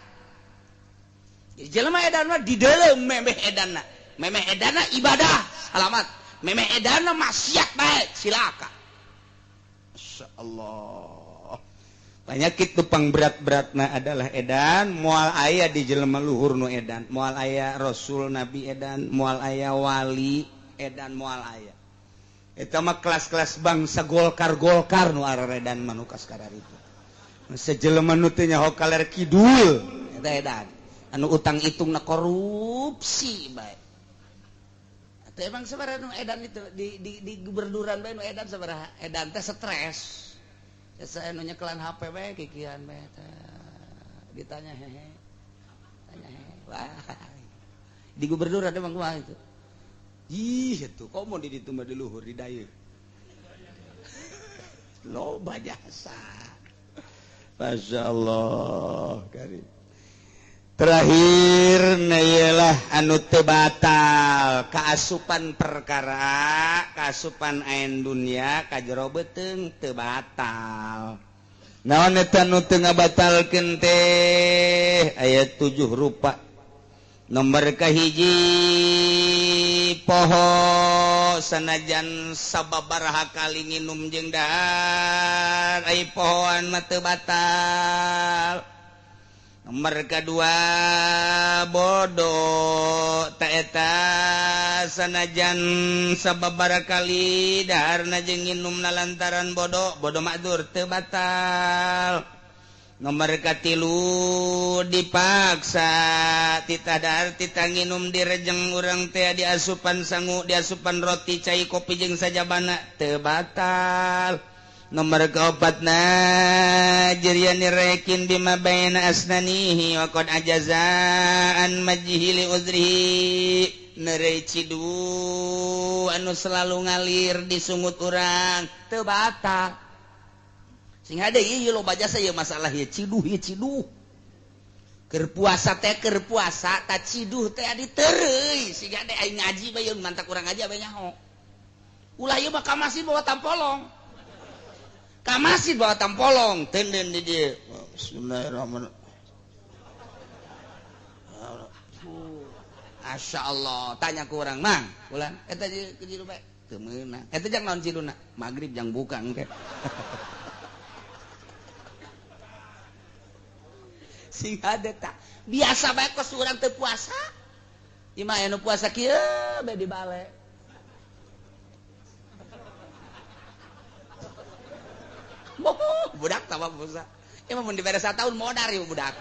[SPEAKER 1] Jadi jelema edan mah di deuleu memeh edanna. Memeh edanna ibadah, salamat. Memeh edanna maksiat bae, silaka.
[SPEAKER 2] Masyaallah. Penyakit tupang berat-beratna adalah edan, moal aya di jelema luhur nu edan, moal aya rasul nabi edan, moal aya wali edan, moal aya. Eta mah kelas-kelas bangsa Golkar-Golkar nu araredan manukas kararitu. Sejelema nu teu nyaho kaler kidul
[SPEAKER 1] eta edan. Anu utang itungna korupsi bae. Atuh emang sabaraha nu edan itu di gubernuran bae nu edan sabaraha? Edan teh stres. Saya nu nyekelan HP bae kikian bae ditanya hehe. Tanya hehe. Wah. Di gubernur ada mang kumaha itu. Ih, itu komo di ditu mah di luhur di dayu. Loba jasa.
[SPEAKER 2] Masya Allah karim. Terakhir ialah anu teu batal kaasupan perkara kaasupan ain dunia ka jero beuteung teu batal. Naon eta nu teu ngabatalkeun teh aya 7 rupa. Nomor kahiji poho sanajan sababaraha kali nginum jeung dahar ai pohoan mah teu batal. Nomor kedua bodoh taeta sanajan sababaraha kali daharna jeung nginumna lantaran bodoh bodoh makdur teu batal. Nomor katilu dipaksa titah dahar titah nginum direjeng urang teh diasupan sangu diasupan roti cai kopi jeung sajabana teu batal. Nomor keempatna jerian rekin bima baina asnanihi wa qad ajazaan majhi li uzrihi neureuy cidu anu selalu ngalir di sungut urang teu batal. Sing hade ieu loba jasa ieu masalah ieu ciduh ieu ciduh. Keur puasa teh keur puasa ta ciduh teh ditereuy siga teh aing ngaji bae mantak urang aja bae nyaho. Ulah ieu mah ka masjid bawa tampolong. Ka masjid bawa tampolong tenden di dieu. Bismillahirrahmanirrahim. Masya Allah, tanya ku urang mang, ulah eta ciduh bae teu meunang. Eta jang naon ciduna? Magrib jang buka engke. Sing hade tak biasa bae kos urang teu puasa. Ieu mah anu puasa kieu bae dibale. Boh, budak tambah puasa. Ieu mah mun dibere sataun modar ieu budak.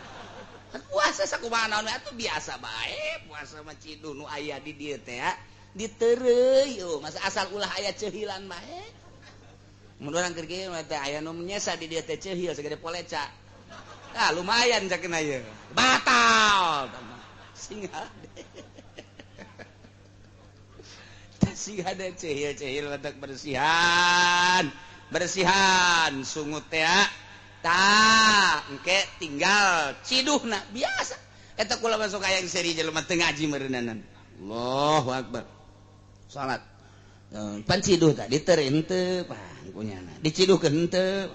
[SPEAKER 2] Puasa sakumaha naon atuh biasa bae, puasa mah ciduh nu aya di dieu teh ditereuy eueuh, masa asal ulah aya ceuhilan bae. Mun urang keur kieu mah teh aya nu nyesa di dieu teh ceuhil sagede poleca. Ah lumayan cakeun ieu. Batal. Sing hade. Sing hade ceuhil-ceuhil batak bersihan. Bersihan sungut teh tah engke tinggal ciduhna biasa. Eta kula masuk aya seri jelema teu ngaji meureunana. Allahu akbar. Salat. Pan ciduh tadi teu henteu pan kunyana. Diciduhkeun henteu.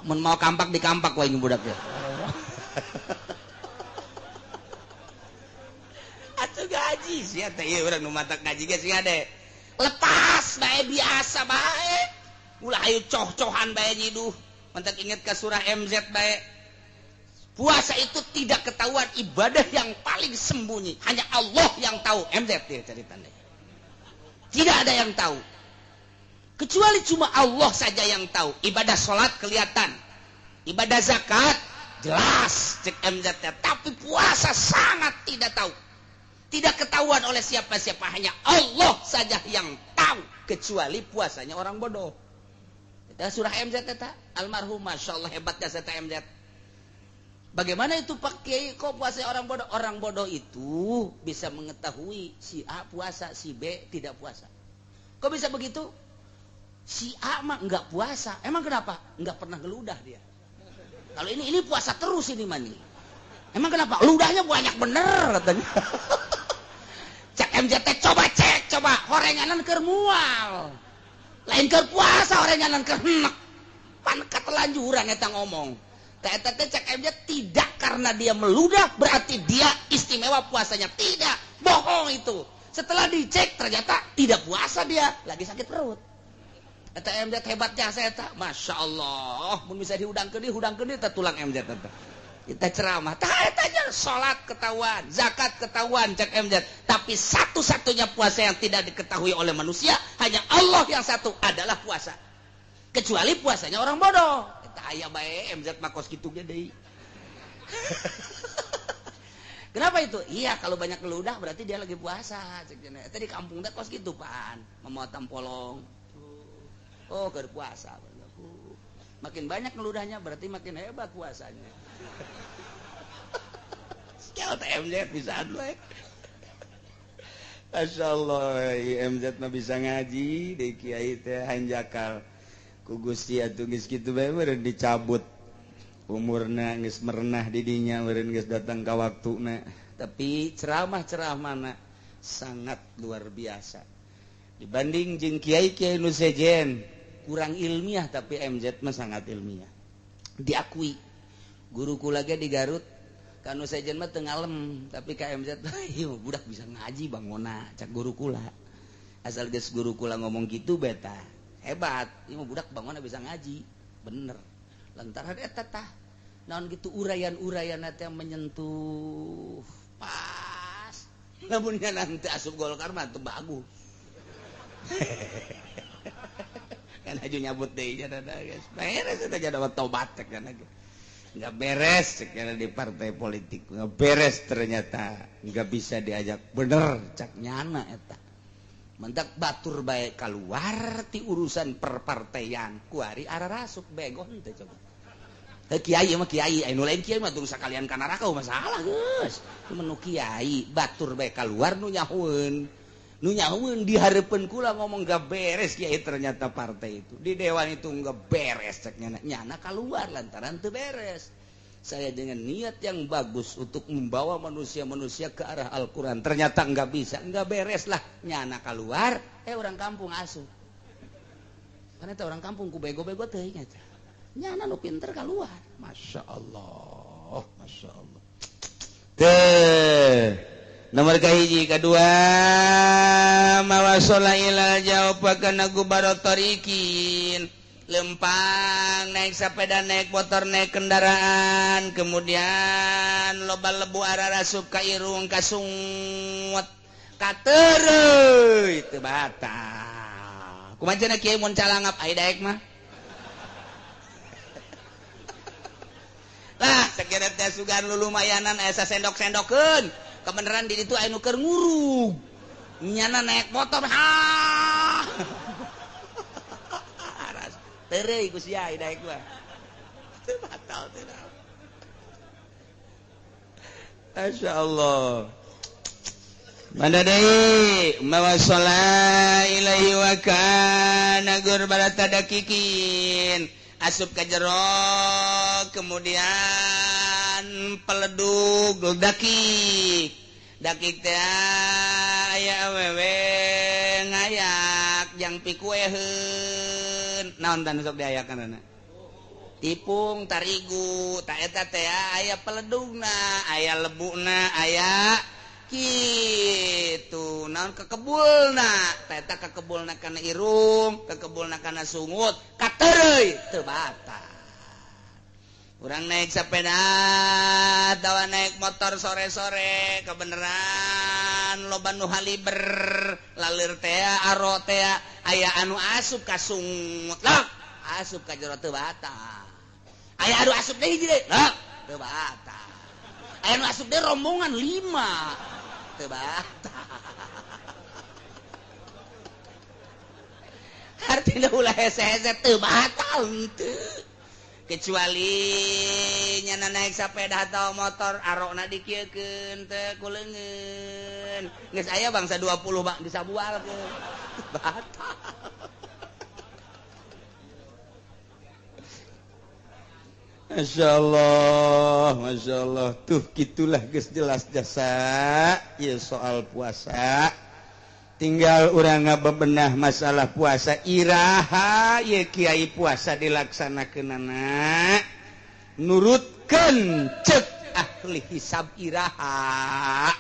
[SPEAKER 2] Mun mau kampak dikampak wae budak teh. Atuh gaji sia teh ieu urang nu matak ngaji ge sing ade. Lepas bae biasa bae. Ulah ayo coh-cohan bae nyiduh. Mantak inget ka surah MZ bae. Puasa itu tidak ketahuan, ibadah yang paling sembunyi. Hanya Allah yang tahu. MZ teh caritana. Tidak ada yang tahu. Kecuali cuma Allah saja yang tahu. Ibadah sholat kelihatan, ibadah zakat jelas cek MZ, tapi puasa sangat tidak tahu, tidak ketahuan oleh siapa-siapa, hanya Allah saja yang tahu, kecuali puasanya orang bodoh. Itu surah MZ eta almarhum, masya Allah hebatnya serta MZ. Bagaimana itu Pak Kiai kok puasanya orang bodoh? Orang bodoh itu bisa mengetahui si A puasa, si B tidak puasa. Kok bisa begitu? Si A mah enggak puasa. Emang kenapa? Enggak pernah ngeludah dia. Kalau ini puasa terus ini mani. Emang kenapa? Ludahnya banyak bener katanya. Cek MJT coba cek, coba horenganan keur mual. Lain keur puasa horenganan keur henek. Pan katelanjuran eta ngomong. Teh eta teh cek MJT tidak karena dia meludah berarti dia istimewa puasanya. Tidak, bohong itu. Setelah dicek ternyata tidak puasa dia, lagi sakit perut. Eta MZ hebat jasa eta, masya Allah, mun bisa dihudangkeun dihudangkeun eta tulang MZ eta. Kita ceramah, tah eta aja salat ketahuan, zakat ketahuan cek MZ, tapi satu-satunya puasa yang tidak diketahui oleh manusia hanya Allah yang satu adalah puasa. Kecuali puasanya orang bodoh. Eta aya bae MZ mah kos kitu ge deui.
[SPEAKER 1] Kenapa itu? Iya, kalau banyak ngeludah berarti dia lagi puasa. Eta di kampung teh kos kitu pan, mamawa tampolong. Oh, keur puasa. Makin banyak ngeludahnya berarti makin hebat puasanya. Skill TMZ bisa we.
[SPEAKER 2] Masya Allah, IMZ mah bisa ngaji, di kiai teh hanjakal. Ku Gusti atuh geus kitu bae meureun dicabut. Umurna geus merenah di dinya meureun geus datang ka waktuna.
[SPEAKER 1] Tapi ceramah-ceramahna sangat luar biasa. Dibanding jeung kiai-kiai nu sejen kurang ilmiah, tapi MZ mah sangat ilmiah. Diakui guru kula ge di Garut kanu sejen mah teu ngalem, tapi ka MZ ieu budak bisa ngaji bangona cak guru kula. Asal geus guru kula ngomong kitu beta hebat, ieu budak bangona bisa ngaji. Bener. Lantaran eta tah naon gitu urayan-urayan teh menyentuh pas. Lamun nanti asup Golkar mah teu bagus. Kan aju nyabut deui nya guys. Beres eta jadi tobat cek kan. Enggak beres cek di partai politik. Enggak beres ternyata. Enggak bisa diajak bener cak nyana eta. Mendak batur bae keluar ti urusan perpartaian kuari ararasup bego henteu coba. Heuh kiai mah kiai, anu lain kiai mah tong sakalian ka neraka masalah geus. Menu kiai batur bae keluar nu nyahueun. Nu nyahueun di hareupeun kula ngomong gak beres kiai ternyata partai itu. Di dewan itu gak beres cek nyana. Nyana keluar lantaran teu beres. Saya dengan niat yang bagus untuk membawa manusia-manusia ke arah Al-Quran. Ternyata nggak bisa, nggak beres lah. Nyana keluar, orang kampung asuh. Karena itu orang kampung ku bego-bego teuing eta. Nyana nu pinter keluar.
[SPEAKER 2] Masya Allah, Masya Allah. Teh, nomor kahiji, kedua, mawasola ilal jauh kana gubarotorikin. Lempang naik sepeda, naik motor, naik kendaraan, kemudian loba lebu ararasup ka irung ka sungut katereuy teu batal. Kumaha cenah kiai mun calangap ai daek mah? Lah sakira teh sugan lulumayanan aya sasendok-sendokeun. Kebeneran di ditu aya nu keur ngurug. Nyana naik motor ha. Tereuy ku sia daek mah. Teu batal teu naon. Masya Allah. Mana deui mawasala ilaihi wa kana gurbala dakikin. Asup ka jero kemudian peledug dakik. Dakik teh aya awewe ngayak jang pikueheun. Naon tan sok diayakan anak? Tipung tarigu tak eta teh aya peledugna, aya lebukna, aya kitu. Naon kekebulna? Ta eta kekebulna kana irung, kekebulna kana sungut, katereuy teu batal. Urang naik sepeda atawa naik motor sore-sore kebeneran loba nu haliber lalir teh aro teh aya anu asup ka sungut lak asup ka jero teu batal. Aya anu asup deui hiji deui lak teu batal. Aya anu asup deui rombongan 5 teu batal. Artina ulah hese-hese teu batal henteu. Kecuali nyana naik sepeda atau motor arokna dikieukeun teu ku leungeun. Geus aya bangsa 20 bang disabualkeun. Batal. Masya Allah, Masya Allah. Tuh gitulah geus jelas jasa ieu soal puasa. Tinggal urang ngabebenah masalah puasa iraha ye kiai puasa dilaksanakeunana nurutkeun cek ahli hisab iraha.